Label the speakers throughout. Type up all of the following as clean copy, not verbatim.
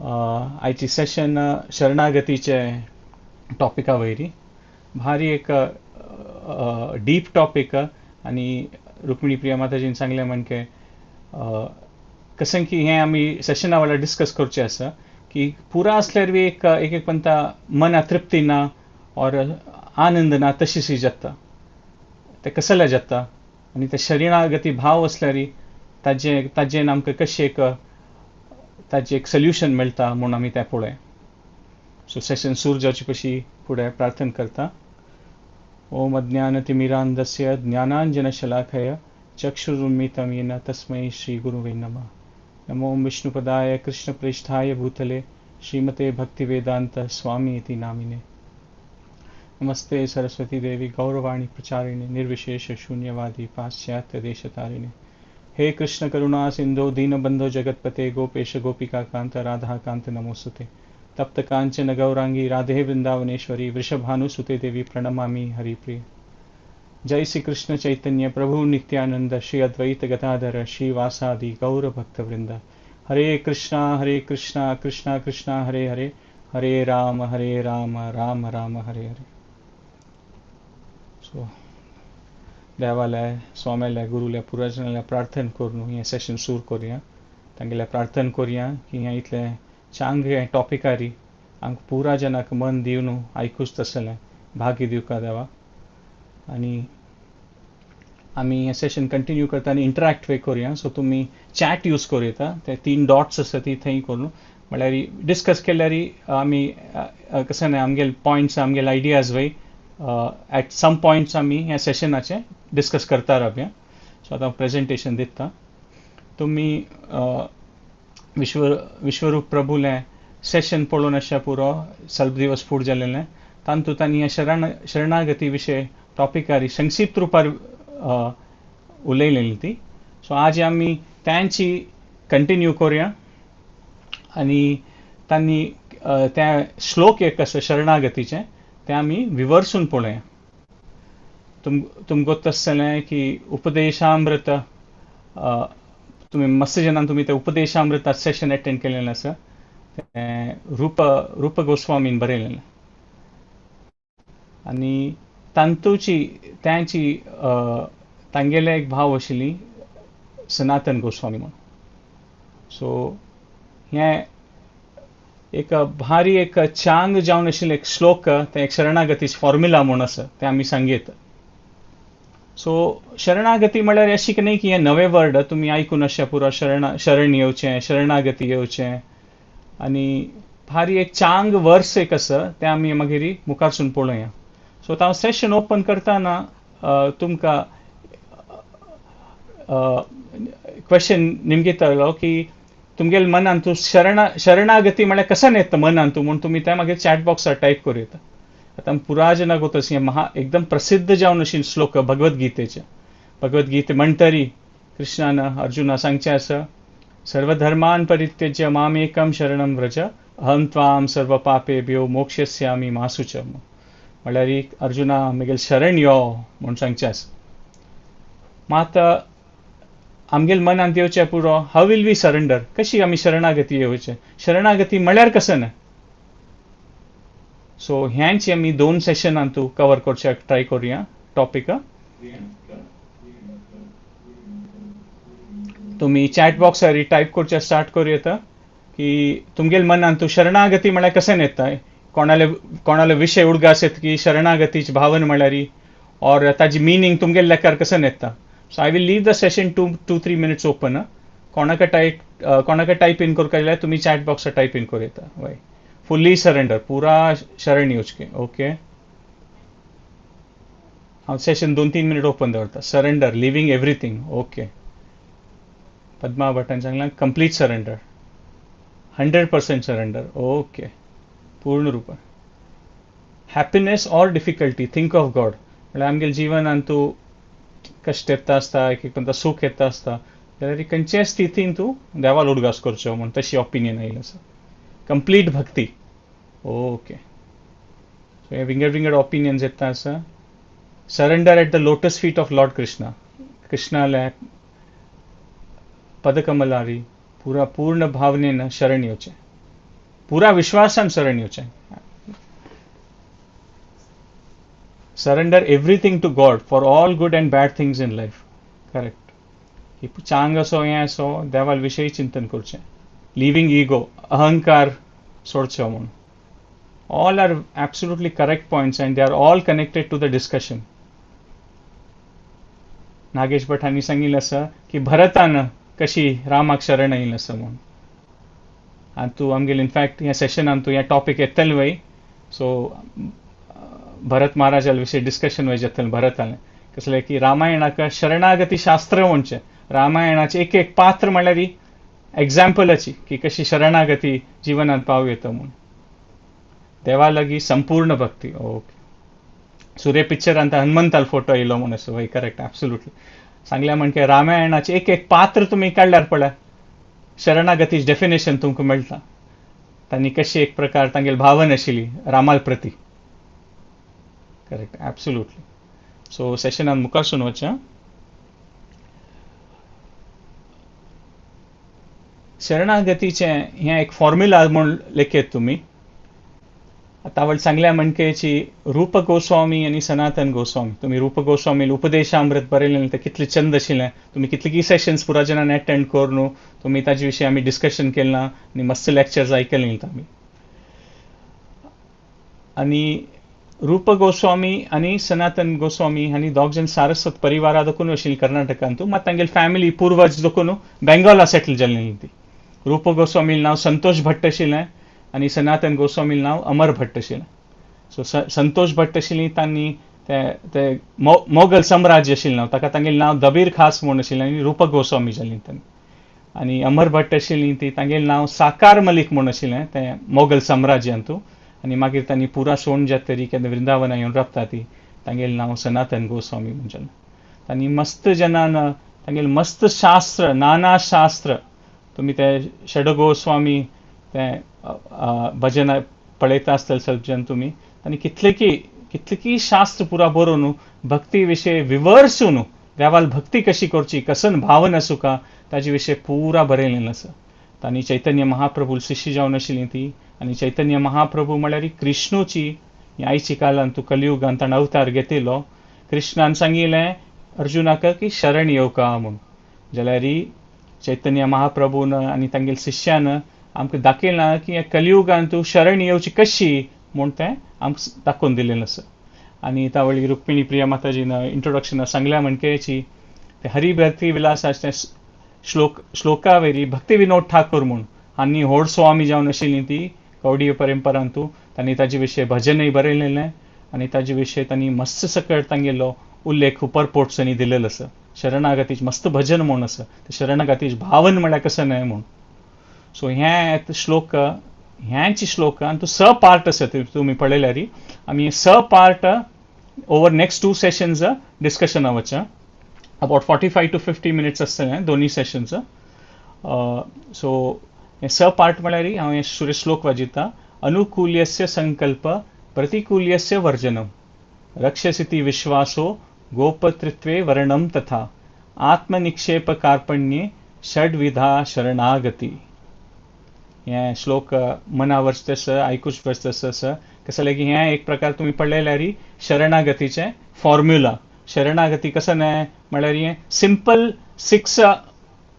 Speaker 1: आयची सेशन शरणागतीचे टॉपिका वयरी भारी एक डीप टॉपिक. आनी रुक्मिणी प्रिया माताजीन सांगलें म्हणके कशें की हें आमी सेशना वेळार डिस्कस करचें आसा की पुरा आसल्यार बी एक एक एक पंता मना तृप्ती ना और आनंद ना तशी जाता, ते कसले जाता. आनी ते शरणागती भाव आसल्यार ताजे ताजेन आमकां कशें एक ताजें एक सोल्युशन मेळटा म्हूण आमी तें पळोवया. सो सेशन सुरू जावचे पयलीं फुडें प्रार्थना करता. ओम अज्ञानतिमिरान्धस्य ज्ञानांजनशलाकया चक्षुरुन्मीलितं येन तस्मै श्रीगुरुवे नमः. नमो विष्णुपदाय कृष्णप्रेष्ठाय भूतले श्रीमते भक्तिवेदांत स्वामी इति नामिने. नमस्ते सरस्वती देवी गौरवाणी प्रचारिणे निर्विशेष शून्यवादी पाश्चात्य देशतारिणे. हे कृष्ण करुणा सिंधो दीनबंधो जगतपते गोपेश गोपिका कांत राधा कांत नमोस्तुते. तप्त कांचन गौरांगी राधे वृंदावनेश्वरी वृषभानुसुते देवी प्रणमामि हरिप्रिय. जय श्री कृष्ण चैतन्य प्रभु नित्यानंद श्री अद्वैत गदाधर श्रीवासादि गौर भक्तवृंद. हरे कृष्णा कृष्णा कृष्णा हरे हरे, हरे राम राम राम हरे हरे. सो देवाले स्वाम्याले गुरुले पुराजनाले प्रार्थना करून हें सेशन सुरू करुया. तांगेले प्रार्थना करुया की हें इतलें चांग हें टॉपिकारी आमकां पुरा जनाक मन दिवन आयकूच तसलें भाग्य दिवका देवा. आनी आमी हें सेशन कंटिन्यू करता आनी इंटरेक्ट वे करुया. सो तुमी चॅट यूज करूं येता, ते 3 डॉट्स आसा ती थंय करून म्हळ्यार डिस्कस केल्यार आमी कशें न्हय आमगेले पॉयंट्स आमगेले आयडियाज वय एट सम पॉयंट्स आमी ह्या सेशनाचे डिस्कस करता रावया. सो आतां प्रेजेंटेशन दिता. तुमी विश्वरूप प्रभूलें सेशन पळोवन आसच्या पुरो सल्प दिवस फूड जालेलें तातूंत तांणी ह्या शरणागती विशय टॉपिकार संक्षिप्त रुपार उलयलेली ती. सो आज आमी तांची कंटिन्यू करुया. आनी तांणी त्या श्लोक एक आसा शरणागतीचें तें आमी विवर्सून पळोवया. तुमकां गोत्त आसतलें की उपदेशामृत तुमी मस्त जणान तुमी तें उपदेशामृत सेशन अटेंड केलेलें आसा, तें रूप गोस्वामीन बरयलेलें. आनी तांतूची तांची तांगेले एक भाव आशिल्ली सनातन गोस्वामी म्हूण. सो हें एक भारी एक चांग जावन आशिल्लें एक श्लोक, तें एक शरणागती फॉर्म्युला म्हूण आसा तें आमी सांगयत. सो शरणागती म्हळ्यार अशी की न्ही की हें नवें वर्ड तुमी आयकून आसच्या पुरो, शरण येवचें शरणागती येवचें. आनी भारी एक चांग वर्स एक आसा तें आमी मागीर मुखारसून पळोवया. सो आतां हांव सेशन ओपन करतना तुमकां क्वेश्चन निमगितलो की तुमगेले मनान तूं शरणागती म्हळ्यार कशें येता मनान तूं म्हूण तुमी तें मागीर चॅट बॉक्सार टायप करूं येता. आतां पुरा जनाक वता हें महा एकदम प्रसिद्ध जावन अशी श्लोक भगवद्गीतेचे. भगवद्गीते म्हणटरी कृष्णान अर्जुना सांगचें आसा, सर्वधर्मान परित्यज्य मामेकम शरणम व्रज अहं त्वां सर्व पापेभ्यो मोक्षयिष्यामि मा शुच. म्हळ्यार अर्जुना म्हगेल शरण यो म्हूण सांगचें आसा. मात आमगेल मनांत येवचें पुरो how will we surrender, कशी आमी शरणागती येवचें, शरणागती म्हळ्यार कशें न्हय. सो ह्यांची आमी 2 सेशनान तूं कवर करच्याक ट्राय करुया टॉपिक. तुमी चॅट बॉक्सार टायप करच्या स्टार्ट करूं येता की तुमगेल मनांत तूं शरणागती म्हळ्यार कशें येता, कोणाले विशय उडगास येता की शरणागतीची भावन म्हळ्यार ऑर ताजी मिनींग तुमगेल लेखार कशें येता. So I will leave the session 2-3 minutes open. कोणाक टायप इन करपाक जाल्यार तुमी चॅट बॉक्सार टायप इन करूं येता. वय फुल्ली सरेंडर, पुरा शरण येवचें. ओके, हांव सेशन 2-3 मिनट ओपन दवरता. Surrender, living everything. Okay, Padma भटान सांगलां complete surrender, 100% surrender. Okay, पूर्ण रुपान. Happiness or difficulty, think of God. म्हळ्यार आमगेले जिवनान तूं कश्ट येता आसता, एक एकदां सूख येता आसता, जाल्यार खंयच्याय स्थितीन तूं देवाल उडगास करचो म्हूण तशी ओपिनियन आयिल्लें आसा. कंप्लीट भक्ती. ओके, सो हे विंगड विंगड ओपिनियन्स येता आसा. Surrender at the lotus feet of Lord Krishna, कृष्णाल्या पदकमलारी पुरा पूर्ण भावनेन शरण येवचें. पुरा विश्वासान शरण येवचें. Surrender everything to God for all good and bad things in life. Correct. चांग असो हें असो देवाल विशयी चिंतन करचें. लिव्हिंग इगो, अहंकार सोडचो म्हूण. All are absolutely correct points and they are all connected to the discussion. Nagesh Bhat हांणी सांगिल्लें आसा की भरतान कशी रामाक शरण आयिल्लें आसा म्हूण. आनी तूं आमगेले इनफॅक्ट ह्या सेशनान तूं ह्या टॉपीक येतलें वय. सो भरत महाराजा विशीं डिस्कशन वय जातलें भरतालें. कसलें की रामायणाक शरणागती शास्त्र म्हणचें. रामायणाचें एक एक पात्र म्हणल्यार एग्जाम्पलाची की कशी शरणागती जिवनांत पाव येता म्हूण. देवा लागीं संपूर्ण भक्ती. ओके. सुर्य पिक्चरांत हनुमंताल फोटो येयलो म्हूण असो. वय करेक्ट, ॲब्सोल्युटली. सांगल्या म्हणजे रामायणाचें एक एक पात्र तुमी काडल्यार पळय शरणागती डेफिनेशन तुमकां मेळटा. तांणी कशी एक प्रकार तांगेली भावना आशिल्ली रामाल प्रती. Correct, absolutely. सो सेशनान मुखारसून वचचें. शरणागतीचें हें एक फॉर्म्युला म्हूण लेखयत तुमी. आतां वळ सांगल्या म्हणकेची रूप गोस्वामी आनी सनातन गोस्वामी. तुमी रूप गोस्वामी उपदेशामृत बरयलें तें कितलें चंद आशिल्लें. तुमी कितलीं सेशन्स पुरा जणांनी अटेंड करून तुमी ताजे विशीं आमी डिस्कशन केलां आनी मस्त लेक्चर्स आयकलीं आमी. आनी रूप गोस्वामी आनी सनातन गोस्वामी हांणी दोग जाण सारस्वत परिवारा देखून आशिल्ली कर्नाटकांतू. मात तांगेली फॅमिली पुर्वज देखून बेंगॉला सेटल जाल्ली ती. रूप गोस्वामीलें नांव संतोष भट्ट आशिल्लें आनी सनातन गोस्वामीलें नांव अमर भट्ट आशिल्लें. सो संतोष भट्ट आशिल्ली तांणी ते ते मोगल साम्राज्य आशिल्लें नांव, ताका तांगेलें नांव दबीर खास म्हूण आशिल्लें आनी रूप गोस्वामी जालीं तांणी. आनी अमर भट्ट आशिल्ली ती तांगेलें नांव साकार मलीक म्हूण आशिल्लें तें मोगल साम्राज्यांतू. आनी मागीर तांणी पुरा सोण जातरी केन्ना वृंदावना येवन राबता ती तांगेलें नांव सनातन गोस्वामी म्हूण जालें. तांणी मस्त जनान तांगेलें मस्त शास्त्र, नाना शास्त्र तुमी ते षड गोस्वामी तें भजन पळयता आसतले सल्प जन तुमी. आनी कितले शास्त्र पुरा बरोवन भक्ती विशय विवर्सून देवाल भक्ती कशी करची, कसन भावना सुका ताजे विशय पुरा बरयलें आसा. तांणी चैतन्य महाप्रभू शिष्य जावन आशिल्ली ती. आनी चैतन्य महाप्रभू म्हळ्यार कृष्णूची आयची कालान तूं कलियुगान ताणें अवतार घेतिल्लो. कृष्णान सांगिल्लें अर्जुनाक की शरण येवका म्हूण. जाल्यार चैतन्य महाप्रभून आनी तांगेल्या शिष्यान आमकां दाखयलां की ह्या कलियुगान तूं शरण येवची कशी म्हूण तें आमकां दाखोवन दिलेलें आसा. आनी तावळी रुक्मिणी प्रिया माताजीन इंट्रोडक्शना सांगल्या म्हणकेची ते हरिभक्ती विलासाचें श्लोका वेरी भक्ती विनोद ठाकूर म्हूण आनी व्हड स्वामी जावन आशिल्ली ती कौडीय परंपरांतू. तांणी ताजे विशय भजनय बरयलेलें आनी ताजे विशय तांणी मस्त सकट तांगेलो उल्लेख परपोर्ट्सांनी दिलेलो आसा. शरणागतीच मस्त भजन म्हूण आसा, ते शरणागतीच भावन म्हळ्यार कसं न्हय म्हूण. सो हें श्लोक, ह्यांच श्लोक आनी तो स पार्ट आसा तुमी पळयल्यार. आमी स part over next 2 sessions डिस्कशना वचचें. अबावट 45 to 50 minutes आसतलें दोनूय सेशन्स. सो हें स पार्ट म्हळ्यार हांव हें सूर्य श्लोक वाजयता. अनुकूल्यस्य संकल्प प्रतिकूल्यस्य वर्जनम रक्षसिति विश्वासो गोपतृत्वे वर्णम तथा आत्मनिक्षेप कार्पण्ये षड्विधा शरणागती. हें श्लोक मना वर्स आयकूच वर्स आसा. कसं की हें एक प्रकार तुमी पळयल्यार शरणागतीचें फॉर्म्युला. शरणागती कसं न्हय म्हळ्यार हें सिंपल 6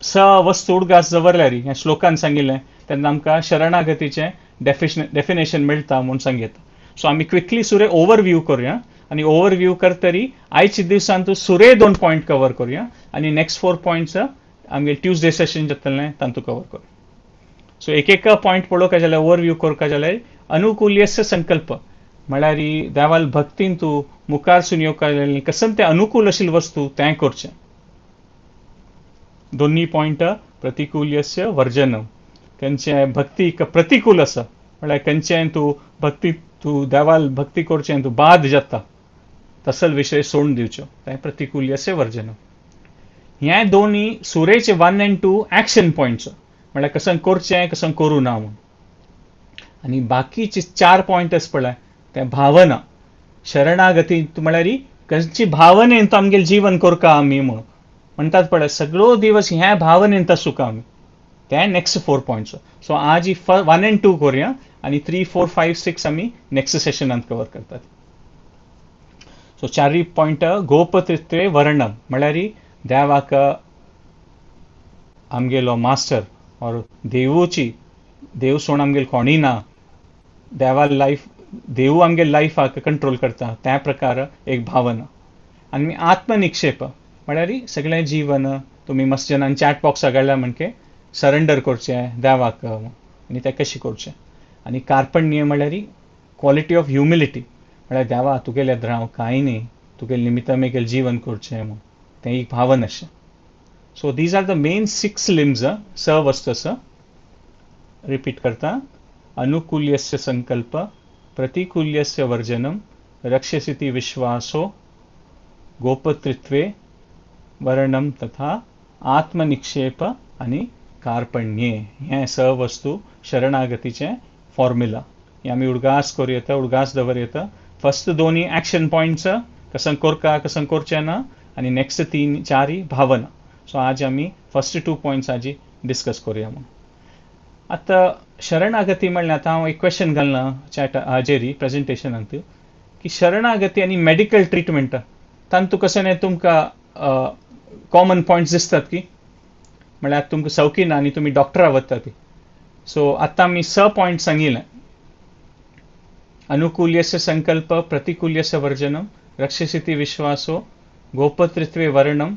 Speaker 1: स वस्तू उडगास दवरल्यार ह्या श्लोकान सांगिल्लें तेन्ना आमकां शरणागतीचें डेफिनेशन मेळटा म्हूण सांगता. सो आमी क्विकली सुरे ओवरव्यू करूया आनी ओवरव्यू करतरी आयच्या दिवसान तूं सुरे 2 पॉयंट कवर करूया आनी नेक्स्ट 4 पॉयंट्स आमगे ट्युजडे सेशन जातलें तांतू कवर करूया. सो एक एक पॉयंट पळोवंक जाल्यार ओवरव्यू करपाक जाल्यार अनुकूल्यस्य संकल्प म्हळ्यार देवाल भक्तीन तूं मुखारसून येवपाक जाल्यार कसं तें अनुकूल आशिल्ली वस्तू तें करचें. दोन्ही पॉयंट प्रतिकूल्यस्य वर्जनम, खंयचें भक्तीक प्रतिकूल आसा म्हळ्यार खंयचें तूं भक्ती तूं देवाल भक्ती करचें तूं बाद जाता तसल विशय सोडून दिवचो तें प्रतिकूल्यस्य वर्जनम. हें दोन्ही सुरेचे 1 and 2 action points म्हळ्यार कसं करचें कसं करूं ना म्हूण. आनी बाकीचे 4 पॉयंट आसा पळय तें भावना. शरणागती म्हळ्यार खंयची भावनेन तो आमगेलें जीवन करका आमी म्हणून म्हणटात पळय सगळो दिवस ह्या भावनेन सुका आमी. ते नेक्स्ट 4 पॉयंट्स. सो आज 1 आनी 2 करुया आनी 3, 4, 5, 6 आमी नेक्स्ट सेशनांत कवर करतात. सो चारय पॉयंट गोपत्रित्वे वर्णम म्हळ्यार देवाक आमगेलो मास्टर ऑर देवूची देव सोड आमगेल कोणी ना, देवा लायफ देवू आमगेल लायफाक कंट्रोल करता त्या प्रकार एक भावना. आनी आत्मनिक्षेप म्हळ्यार सगळें जीवन तुमी मस्त जनान चॅट बॉक्सा घाल्या म्हणके सरेंडर करचें देवाक आनी तें कशें करचें. आनी कार्पण्य म्हळ्यार क्वॉलिटी ऑफ ह्युमिलिटी म्हळ्यार देवा तुगेल्या हांव कांय न्ही, तुगेले निमित्तान म्हगेलें जीवन करचें म्हूण तें एक भावना अशें. So these are the main 6 limbs स वस्तू आसा. रिपीट करता. अनुकूल्यस्य संकल्प, प्रतिकूल्यस्य वर्जनम, रक्षसिति विश्वासो, गोपत्रित्वे वर्णम तथा आत्मनिक्षेप आनी कार्पण्ये. हें स वस्तू शरणागतीचें फॉर्म्युला. हें आमी उडगास करूं येता, उडगास दवर येता. फर्स्ट दोनी एक्शन पॉयंट्स कसं कोरका कसं करचें ना आनी नेक्स्ट 3 4 भावना. सो आज आमी फर्स्ट 2 पॉयंट्स आजी डिस्कस करुया म्हूण. आतां शरणागती म्हणल्यार आतां हांव एक क्वेश्चन घालना चॅट हाजेरी प्रेजेंटेशनांत की शरणागती आनी मेडिकल ट्रिटमेंट तांतू कशें न्ही तुमकां कॉमन पॉयंट्स दिसतात की म्हळ्यार तुमकां सवकी ना आनी तुमी डॉक्टरा वतात. सो आतां आमी 6 पॉयंट सांगिल्लें. अनुकूल्यस्य संकल्प, प्रतिकूल्यस्य वर्जनम, रक्षसिति विश्वासो, गोपत्रित्वे वर्णम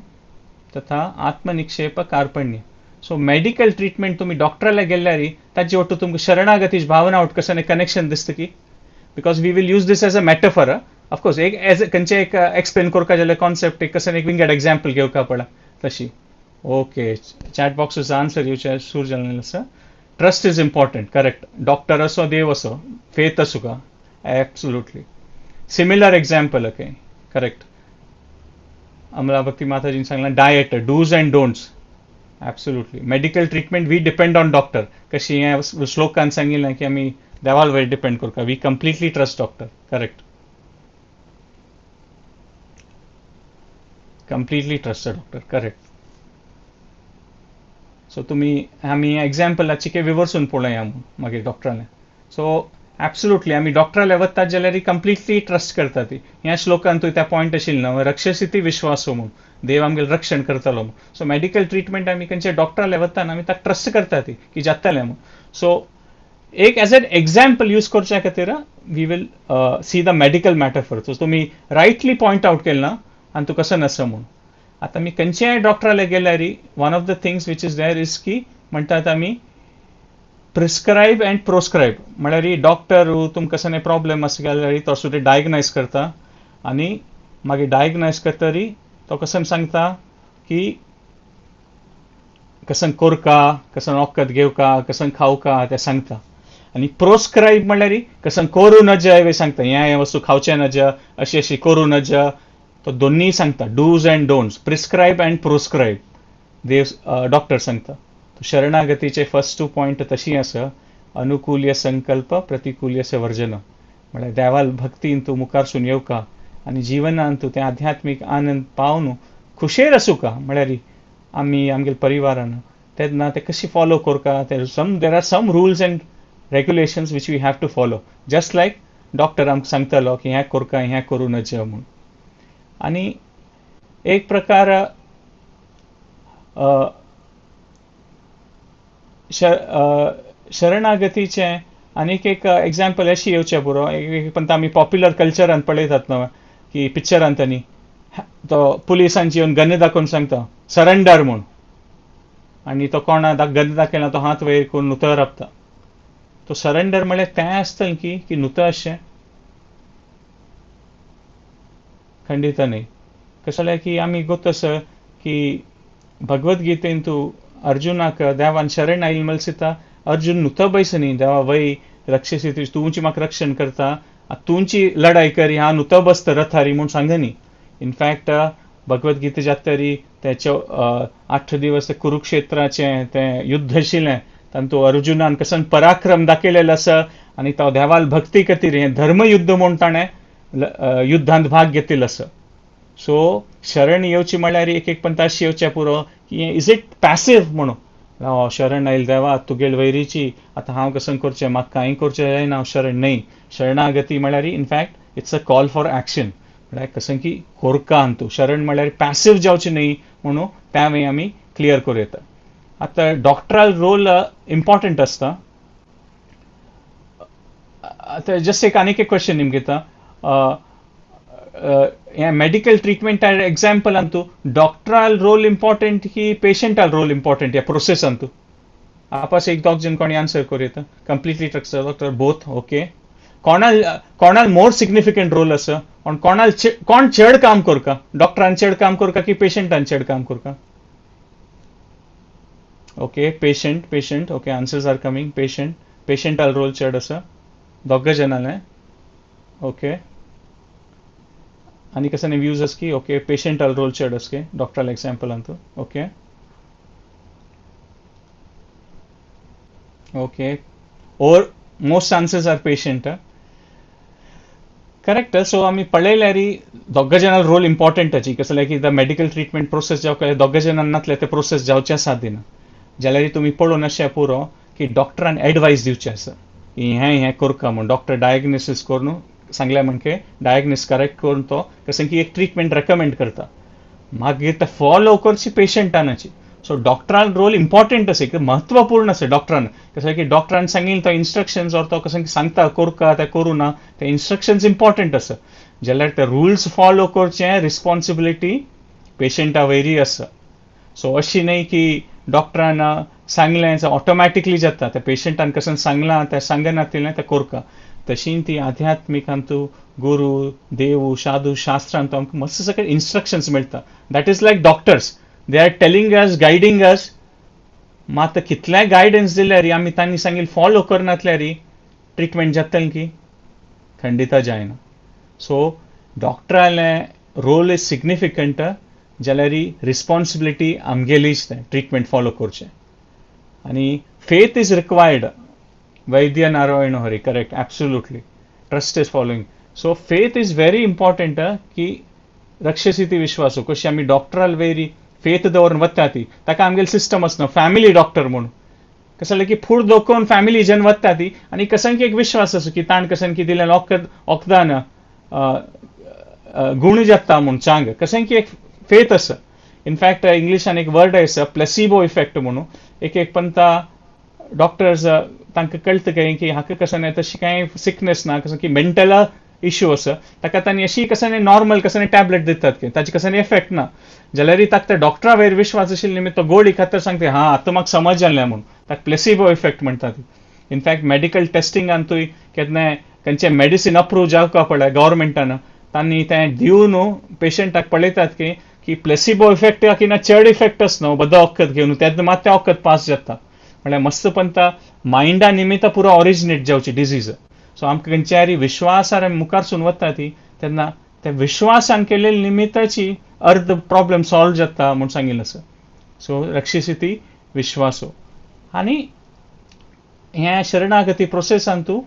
Speaker 1: तथा आत्मनिक्षेप कार्पण्य. सो मेडिकल ट्रिटमेंट तुमी डॉक्टराला गेल्यार ताजे ಒಟ್ಟು तुमकां शरणागतीची भावना उठ कशें कनेक्शन दिसता की because we will use this as a metaphor. Of course एक एज खंयचें एक एक्सप्लेन करपा जाल्यार कॉन्सेप्ट एक कशें एक विंगड एग्जाम्पल घेवका पडला तशी. ओके, चॅट बॉक्साचो आन्सर येवचें सूर जालें आसा. Trust is important, correct. Doctor असो देव असो फेथ आसूं का, absolutely similar example. Okay correct. Amala Bhakti माताजीन सांगलां diet, dos and don'ts, absolutely. Medical treatment we depend on doctor. कशी हें श्लोकान सांगिल्लें की आमी देवाल वयर डिपेंड करता, we completely trust doctor, correct, completely trust doctor, correct. So तुमी आमी एग्जाम्पलाची के विवर्सून पळोवया मागीर डॉक्टरालें. सो ॲब्सोल्युटली आमी डॉक्टराले वतात जाल्यार कंप्लिटली ट्रस्ट करता ती. ह्या श्लोकान तूं त्या पॉयंट आशिल्लो ना, रक्षसिती विश्वासो म्हूण देव आमगेले रक्षण करतलो म्हूण. सो मेडिकल ट्रिटमेंट आमी खंयच्या डॉक्टराले वता आमी ताका ट्रस्ट करता ती की जातलें म्हूण. सो एक एज एन एग्जाम्पल यूज करच्या खातीर we will see the medical metaphor. So तुमी रायटली पॉयंट आवट केलें ना आनी तूं कसो नासा म्हूण. आतां आमी खंयच्याय डॉक्टराले गेल्यार one of the things which is there is की म्हणटात आमी प्रिस्क्रायब अँड प्रोस्क्रायब. म्हळ्यार डॉक्टर तुमकां कसो प्रॉब्लेम आसा जाल्यार तो सुद्दां डायग्नायज करता आनी मागीर डायग्नायज करतरी तो कसो सांगता की कसं कोरका, कसं वखद घेवका, कसं खावका तें सांगता. आनी प्रोस्क्रायब म्हणल्यार कसं करूं नज हें सांगता, हें हें वस्तू खावचें नज, अशी अशी करूं नज, तो दोन्ही सांगता. Dos and don'ts, prescribe and proscribe Dev doctor सांगता. शरणागतीचे फर्स्ट 2 पॉयंट तशी आसा. अनुकूल्य संकल्प, प्रतिकूल्यस्य वर्जन. म्हळ्यार देवाल भक्तीन तूं मुखारसून येवका आनी जिवनान तूं तें आध्यात्मीक आनंद पावन खुशेर आसूका. म्हळ्यार आमी आमगेले परिवारान तेन्ना ते कशी फॉलो करका, ते some there are some rules and regulations which we have to follow. Just like doctor आमकां सांगतालो की हें करका हें करूं नज म्हूण. आनी एक प्रकार शरणागतीचें आनीक एक एग्जाम्पल अशी येवचें पुरो. पण आमी पॉप्युलर कल्चरान पळयतात न्हय की पिक्चरांत न्ही तो पुलिसांची येवन गन दाखोवन सांगता सरेंडर म्हूण आनी तो कोणा गन दाखयला तो हात वयर करून नुतर राबता. तो सरेंडर म्हळ्यार तें आसतलें की की नुतर अशें खंडीत न्ही. कशें जाल्यार की आमी गोत आसा की भगवद्गीतेन तूं अर्जुनाक देवान शरण आयल मलसिता अर्जुन नुतो बैस न्ही देवा वय रक्षसी तुमची म्हाका रक्षण करता तुमची लढाई करी हांव नुतो बसता रथारी म्हूण सांग न्ही. इनफॅक्ट भगवद्गीते जातरी ते 8 दिवस कुरुक्षेत्राचें तें युद्ध आशिल्लें तातूंत अर्जुनान कसो पराक्रम दाखयलेलो आसा आनी तो देवाल भक्ती खातीर हें धर्मयुद्ध म्हूण ताणें युद्धांत भाग घेतिल्लो आसा. सो शरण येवची म्हळ्यार एक एक पंत अशी येवचें पुरो की is it passive म्हणून हांव शरण आयल देवा तुगेल वैरीची, आतां हांव कसं करचें, म्हाका कांय करचें जायना, हांव शरण न्हय. शरणागती म्हळ्यार in fact it's a call for action, म्हळ्यार कसं की कोरका अंतू शरण म्हळ्यार पॅसिव जावचें न्हय म्हणून तें आमी क्लियर करूं येता. आतां डॉक्टराल रोल इम्पॉर्टंट आसता. आतां जस्ट एक आनीक एक क्वेश्चन निमगिता, हें medical treatment example Antu डॉक्टराल role important की पेशंटाल रोल इम्पॉर्टंट ह्या प्रोसेस अंतू? आपस एक दोग जण कोणी आन्सर करूं येता? Completely doctor both. Okay, कोणाल कोणाल मोर सिग्निफिकंट रोल आसा आनी कोणाल कोण चड काम करता, डॉक्टरान चड काम करता की पेशंटान चड काम करता? Okay, patient patient okay, answers are coming. Patient, पेशंटाल role चड आसा दोग जाणांले. ओके, आनी कसं व्यूज आस की ओके पेशंटाल रोल चड आस की डॉक्टराल एग्जाम्पल अंतू. Okay okay, or most answers are patient. Correct. So आमी पळयल्यार दोग जाणां रोल इम्पॉर्टंट आची. कसं की the medical treatment process जावं दोग जाणां नासले ते प्रोसेस जावचे आसा दिना. जाल्यार तुमी पळोवन अशें पुरो की डॉक्टरान एडवायस दिवचें आसा की हें हें करका म्हूण. डॉक्टर डायग्नोसीस करून सांगलें म्हणके डायग्नोस करेक्ट करून तो कसं की एक ट्रिटमेंट रेकमेंड करता, मागीर ते फॉलो करची पेशंटानाची. सो डॉक्टरान रोल इम्पॉर्टंट आसा, महत्वपूर्ण आसा डॉक्टरान. कसं की डॉक्टरान सांगिल्लें तो इन्स्ट्रक्शन्स और तो कसं सांगता करका ते करूं ना, ते इन्स्ट्रक्शन्स इम्पॉर्टंट आसा. जाल्यार ते रुल्स फॉलो करचें रिस्पॉन्सिबिलिटी पेशंटा वयरी आसा. सो अशी न्हय की डॉक्टरान सांगलें ऑटोमॅटिकली जाता, त्या पेशंटान कसं सांगलां तें सांगनातिल्लें तें करका. तशी ती आध्यात्मिकांतू गुरू देव साधू शास्त्रांतू आमकां मस्त सगळे इन्स्ट्रक्शन्स मेळटा. That is like doctors, they are telling us, guiding us. मात कितलें गायडन्स दिल्यार आमी तांणी सांगिल्लें फॉलो करनातल्यार ट्रिटमेंट जातलें की खंडिता जायना. सो डॉक्टरालें रोल is significant, जाल्यार रिस्पॉन्सिबिलिटी आमगेलीच तें ट्रिटमेंट फॉलो करचें. आनी faith is required. Vaidya Narayan Hari, correct, absolutely, trust is following. So faith is very important की रक्षसिती विश्वासो. कशी आमी डॉक्टराल वयरी फेथ दवरून वता ती ताका आमगेले सिस्टम आसना फॅमिली डॉक्टर म्हणून. कसं जालें की फूड दोकोवन फॅमिली जन वता ती आनी कसं की एक विश्वास आसो की ताण कसं की दिल्यान वखद वखदान गुण जाता म्हूण चांग कसं की एक फेथ आसा. इनफॅक्ट इंग्लिशान एक वर्ड आसा प्लेसिबो इफेक्ट म्हणून. एक एक पंता डॉक्टर्स तांकां कळटा काय की हाका कसं नाही तशी कांय सिकनेस ना, कसं की मेंटल इश्यू आसा ताका तांणी अशी कसं नॉर्मल कसं टॅबलेट दितात की ताचे कसं इफेक्ट ना. जाल्यार ताका त्या डॉक्टरा वयर विश्वास आशिल्लो निमित्त तो गोळी खातर सांगता हां आतां म्हाका समज जालें म्हूण, ताका प्लेसिबो इफेक्ट म्हणटात. इनफॅक्ट मेडिकल टेस्टिंगांतूय केन्नाय खंयचें मेडिसीन अप्रूव जावका पळय गव्हर्मेंटान तांणी तें दिवन पेशंटाक पळयतात की की प्लेसिबो इफेक्ट की ना चड इफेक्ट आसना बद्दल वखद घेवन तेन्ना मात तें वखद पास जाता. म्हळ्यार मस्त पंता मायंडा निमित्त पुरो ऑरिजिनेट जावची डिजीज. सो आमकां खंयच्याय विश्वासार आमी मुखारसून वता ती तेन्ना त्या विश्वासान केलेल्या निमित्ताची अर्द प्रॉब्लेम सॉल्व जाता म्हूण सांगिल्लें आसा. सो रक्षिसिती विश्वासो. आनी ह्या शरणागती प्रोसेसांतू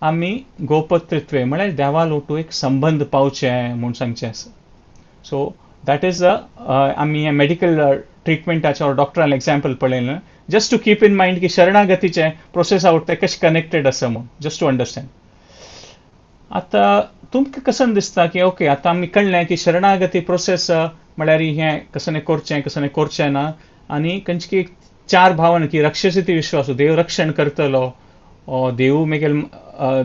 Speaker 1: आमी गोपत्रित्वे म्हळ्यार देवा लोटू एक संबंद पावचे म्हूण सांगचें आसा. सो that is a आमी हें मेडिकल ट्रिटमेंटाचें ऑर डॉक्टरान एग्जाम्पल पळयलें just to keep in mind की शरणागतीचें प्रोसेस आवट तें कशें कनेक्टेड आसा म्हूण, जस्ट टू अंडरस्टँड. आतां तुमकां कसं दिसता की ओके आतां आमी कळ्ळें की शरणागती प्रोसेस म्हळ्यार हें कसं करचें कसं करचें ना, आनी खंयची की चार भावना की रक्षसिती विश्वास, देव रक्षण करतलो, देवू मेगेल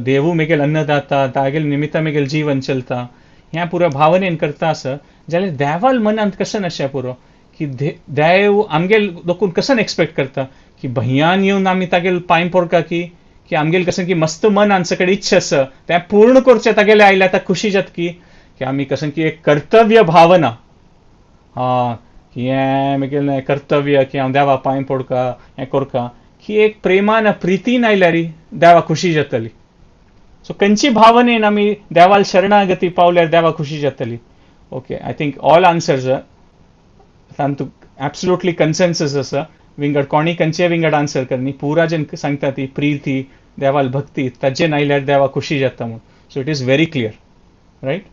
Speaker 1: देवू मेगेल अन्नदाता, तागेल निमित्ता मेगेल जीवन चलता, ह्या पुरो भावनेन करता आसा. जाल्यार देवाल मनांत कशें नाशें पुरो की देव आमगेल लोकून कसं एक्सपेक्ट करता की भंयान येवन आमी तागेल पांय पोडका की की आमगेल कसं की मस्त मनान सगळे इच्छा आसा तें पूर्ण करचें तागेलें आयल्यार आतां खुशी जाता की की आमी कसं की एक कर्तव्य भावना हा की हें म्हगेलें कर्तव्य की हांव देवा पांय पडका हें करका की एक प्रेमान प्रितीन आयल्यार देवा खुशी जातली. सो खंयची भावनेन आमी देवाल शरणागती पावल्यार देवा खुशी जातली? Okay, I think all answers तांतू एब्सोल्युटली कन्सेन्सस आसा. विंगड कोणी खंयचे विंगड आन्सर करनी, पुरा जेन सांगता ती प्रिती देवाल भक्ती ताजेन आयल्यार देवा खुशी जाता म्हूण. So it is very clear, right?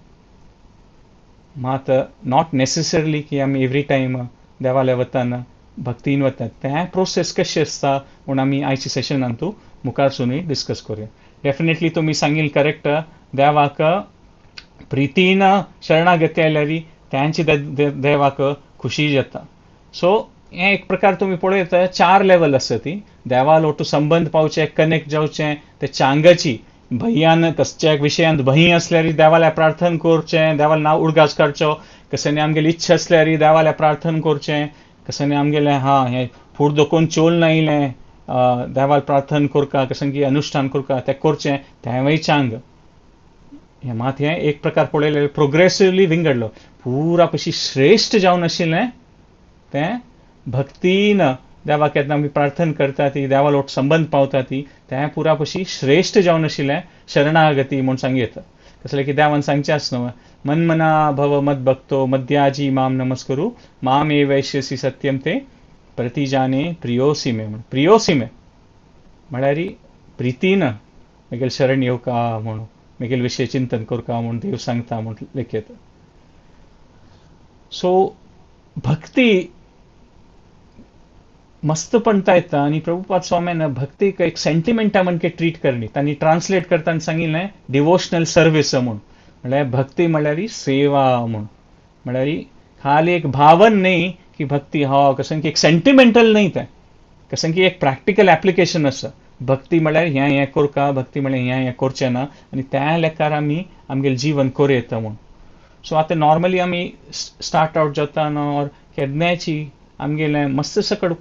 Speaker 1: मात not necessarily की आमी एवरी टायम देवाल्या वताना भक्तीन वता. तें प्रोसेस कशें आसता म्हूण आमी आयच्या सेशनान तूं मुखार सुनूय डिस्कस करुया. डेफिनेटली तुमी सांगील करेक्ट, देवाक प्रितीन शरणागती आयल्यार त्यांची देवाक खुशी जाता. सो हें एक प्रकार तुमी पळयत चार लेवल आसा ती. देवा लोटू संबंद पावचे, कनेक्ट जावचें, ते चांगाची भंयान कसच्या विशयांत भंय आसल्यार देवाल्या प्रार्थना करचें, देवाला नांव उडगास काडचो, कशाने आमगेली इच्छा आसल्यार देवाल्या प्रार्थना करचें, कशाने आमगेलें हा हें फूड दोकोन चोल नायलें देवाल प्रार्थना करका, कशें की अनुष्ठान करका तें करचें, तेंवूय चांग. हें मात हें एक प्रकार पळयलें प्रोग्रेसिवली विंगडलो पुरा पशी श्रेश्ठ जावन आशिल्लें तें भक्तीन देवाक केन्ना आमी प्रार्थना करता ती, देवा लोट संबंद पावता ती, तें पुरा पशी श्रेश्ठ जावन आशिल्लें शरणागती म्हूण सांग येता. कसलें की देवान सांगचें आस न्हू, मनमना भव मद भक्तो मद्याजी माम नमस्करू माम एवैश्यसी सत्यम ते प्रतिजाने प्रियोसी मे म्हूण. प्रियोसी मे म्हळ्यार प्रितीन मेगेल शरण येवका म्हणून, मेगेल विशय चिंतन करका म्हूण देव सांगता म्हूण लेखयता. सो भक्ती मस्त पणता येता. आनी प्रभुपाद स्वाम्यान भक्तीक एक सेंटिमेंटा म्हणके ट्रीट करणी तांणी ट्रान्सलेट करताना सांगिल्लें डिवोशनल सर्वीस म्हूण. म्हळ्यार भक्ती म्हळ्यार सेवा म्हूण, म्हळ्यार खाली एक भावन न्ही की भक्ती हो कशें की एक सेंटिमेंटल न्ही तें, कशें की एक प्रॅक्टिकल एप्लिकेशन आसा. भक्ती म्हळ्यार हें हें करका, भक्ती म्हळ्यार हें हें करचें ना, आनी त्या लेखार आमी आमगेलें जीवन करूं येता म्हूण. सो आतां नॉर्मली आमी स्टार्ट आवट जाता ऑर केन्नाची आमगेलें मस्त सकड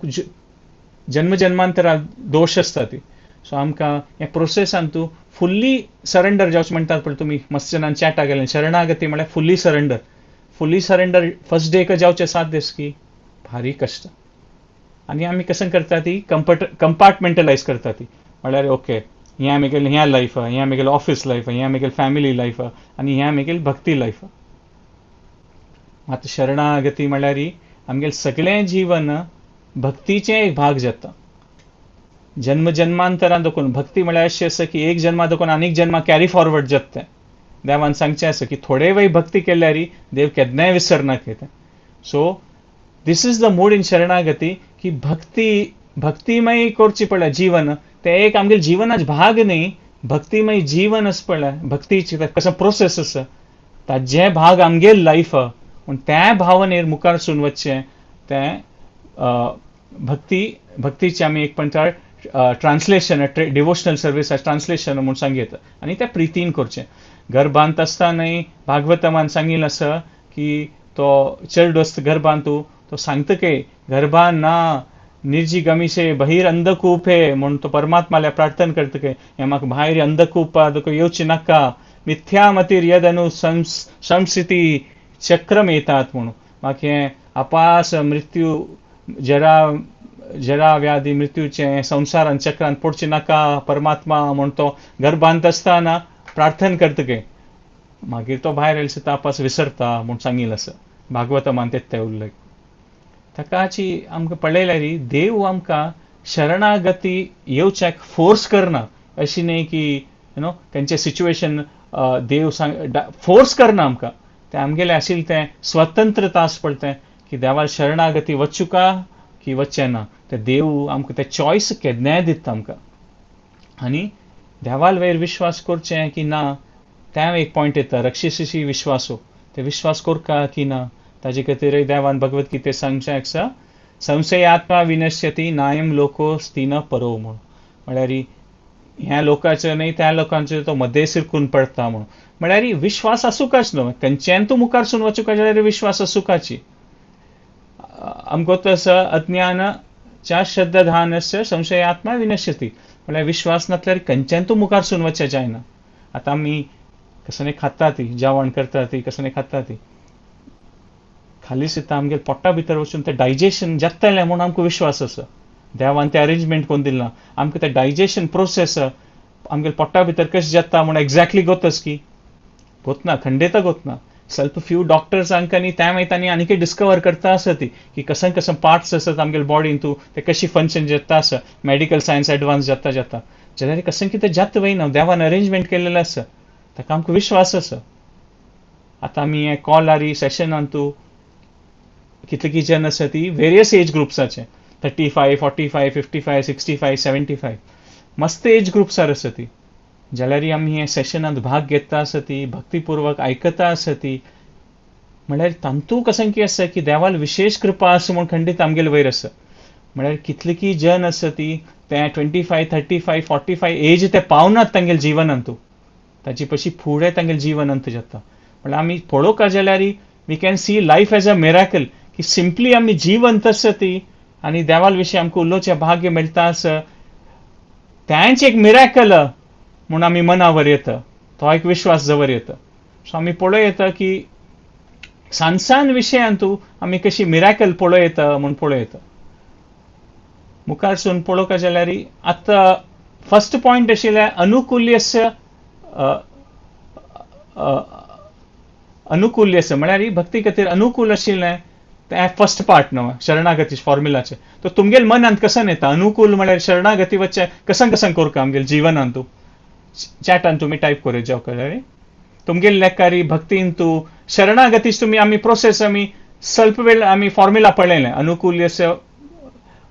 Speaker 1: जन्म जन्मांतरा दोश आसता ती. सो आमकां ह्या प्रोसेसान तूं फुल्ली सरेंडर जावचें म्हणटात पळय तुमी मस्त जाणान चॅटा गेलें, शरणागती म्हळ्यार fully surrender. Fully surrender first डेक जावचें सात दीस की भारी कश्ट. आनी आमी कशें करता ती कंपार्टमेंटलायज करता ती, म्हळ्यार ओके हें आमगेलें ह्या लायफ, हें आमगेलें ऑफीस लायफ, हें आमगेलें फॅमिली लायफ आनी हें आमगेलें भक्ती लायफ. आतां शरणागती म्हळ्यार आमगेलें सगळें जीवन भक्तीचें एक भाग जाता. जन्म जन्मांतरान देखून भक्ती म्हळ्यार अशें आसा की एक जन्मा देखून आनीक जन्मा कॅरी फॉरवर्ड जाता तें. देवान सांगचें आसा की थोडे वेळ भक्ती केल्यार देव केन्नाय विसरना कितें. So this is the mood in शरणागती की भक्ती भक्तिमय करची पडल्या जीवन, तें एक आमगेलें जिवनाच भाग न्ही, भक्तिमय जीवन आसा पळय, भक्तीची कसो प्रोसेस आसा ताजे भाग आमगेल लायफ पूण त्या भावनेर मुखार सून वचचें तें भक्ती भक्तीचें आमी एक म्हणटा ट्रान्सलेशन, डिवोशनल सर्वीस ट्रान्सलेशन म्हूण सांगयता आनी तें प्रितीन करचें. गर्भांत आसतनाय भागवतमान सांगिल्लें आसा की तो चेडो आसता गर्भांतू तो सांगता की गर्भान ना निर्जिगमिषे बहिर अंधकूप हे म्हूण तो परमात्माल्या प्रार्थना करता की हें म्हाका भायर अंधकूपा तुका येवचें नाका, मिथ्यामतीर यद अनु संस्थिती चक्रम येतात म्हणून म्हाका हें अपास मृत्यू जरा जरा व्याधी मृत्यूचें संवसारान चक्रान पडचें नाका परमात्मा म्हूण तो गर्भांत आसतना प्रार्थना करता की मागीर तो भायर आयलो तापास विसरता म्हूण सांगिल्लें आसा भागवतमान तें उल्लेख. ताकाची आमकां पळयल्यार देव आमकां शरणागती येवच्याक फोर्स करना, अशी न्ही की you know खंयचें सिच्युएशन देव सांग फोर्स करना आमकां, तें आमगेलें आशिल्लें तें स्वतंत्रता आसा पळय तें की देवा शरणागती वचूं की वचचें ना, तें देव आमकां तें चॉयस केन्नाय दिता आमकां. आनी देवाल वयर विश्वास करचें की ना तें एक पॉयंट येता, रक्षिशी विश्वासो ते विश्वास करका की ना ताजे खातीर देवान भगवत गीते सांगचें आसा संशयात्मा विनश्यती नायम लोको स्ती न परो म्हूण, म्हळ्यार ह्या लोकांचो न्हय त्या लोकांचो तो मदें सिरकून पडटा म्हूण. म्हळ्यार विश्वास आसूंकच न्हय, खंयच्यान तूं मुखार सून वचूंक जाल्यार विश्वास आसूंकाची. आमकां तसो अज्ञान श्रद्धानस्य संशयात्मा विनश्यती, म्हळ्यार विश्वास नासल्यार खंयच्यान तूं मुखार सून वचचें जायना. आतां आमी कसलें खाता ती जेवण करता ती कसलें खाता ती खाली सुद्दां आमगेले पोटा भितर वचून तें डायजेशन जातलें म्हूण आमकां विश्वास आसा. देवान तें अरेंजमेंट करून दिलां आमकां, तें डायजेशन प्रोसेस आमगेले पोटा भितर कशें जाता म्हूण एग्जॅक्टली गोतस की गोतना, खंडेता गोतना. स्वल्प फ्यू डॉक्टर्स आमकां न्ही त्या मागीर तांणी आनीकय डिस्कवर करता आसा ती की कशें कशें पार्ट्स आसात आमगेले बॉडीन तूं ते कशी फंक्शन जाता आसा, मेडिकल सायन्स एडवान्स जाता जाता जाल्यार कशें कितें जाता वयना, देवान अरेंजमेंट केलेलें आसा ताका आमकां विश्वास आसा. आतां आमी हें कॉलारी सेशनान तूं कितली जन आसा ती वेरियस एज ग्रुप्साचे 35, 45, 55, 65, 75 मस्त एज ग्रुप्सार आसा ती. जाल्यार आमी हे सेशनांत भाग घेता आसा ती, भक्तीपूर्वक आयकता आसा ती, म्हळ्यार तांतू कसं की आसा की देवाल विशेष कृपा आसा म्हूण खंडीत आमगेले वयर आसा. म्हळ्यार कितली जन आसा ती ते 25, 35, 45 एज ते पावनात तांगेले जिवनांतू, ताची पशी फुडें तांगेले जिवनांत जाता. म्हळ्यार आमी पळोवंक जाल्यार we can see life as a miracle की सिंपली आमी जिवंत आसा ती आनी देवाल विशीं आमकां उलोवचें भाग्य मेळटा आसा, तेंच एक मिराकल म्हूण आमी मनावर येता, तो एक विश्वास जवर येता. सो आमी पळोवं येता की सान सान विशयांतू आमी कशी मिराकल पळोवं येता म्हूण पळोवं येता. मुखारसून पळोवंक जाल्यार आतां फर्स्ट पॉयंट आशिल्लें अनुकूल्यस्य अनुकूल्यस्य म्हळ्यार भक्ती खातीर अनुकूल आशिल्लें तें फर्स्ट पार्ट न्हू शरणागती फॉर्मुलाचें. तो तुमगेल मनांत कसन येता अनुकूल म्हळ्यार शरणागती वच्चें कसन कसन करता आमगेल जिवनांत तूं चॅटान तुमी टायप करूं जावं कळ्ळें तुमगेल लेकारी भक्तीन तूं शरणागतीच तुमी आमी प्रोसेस आमी स्वल्प वेळ आमी फॉर्मुला पळयलें अनुकूल्यस्य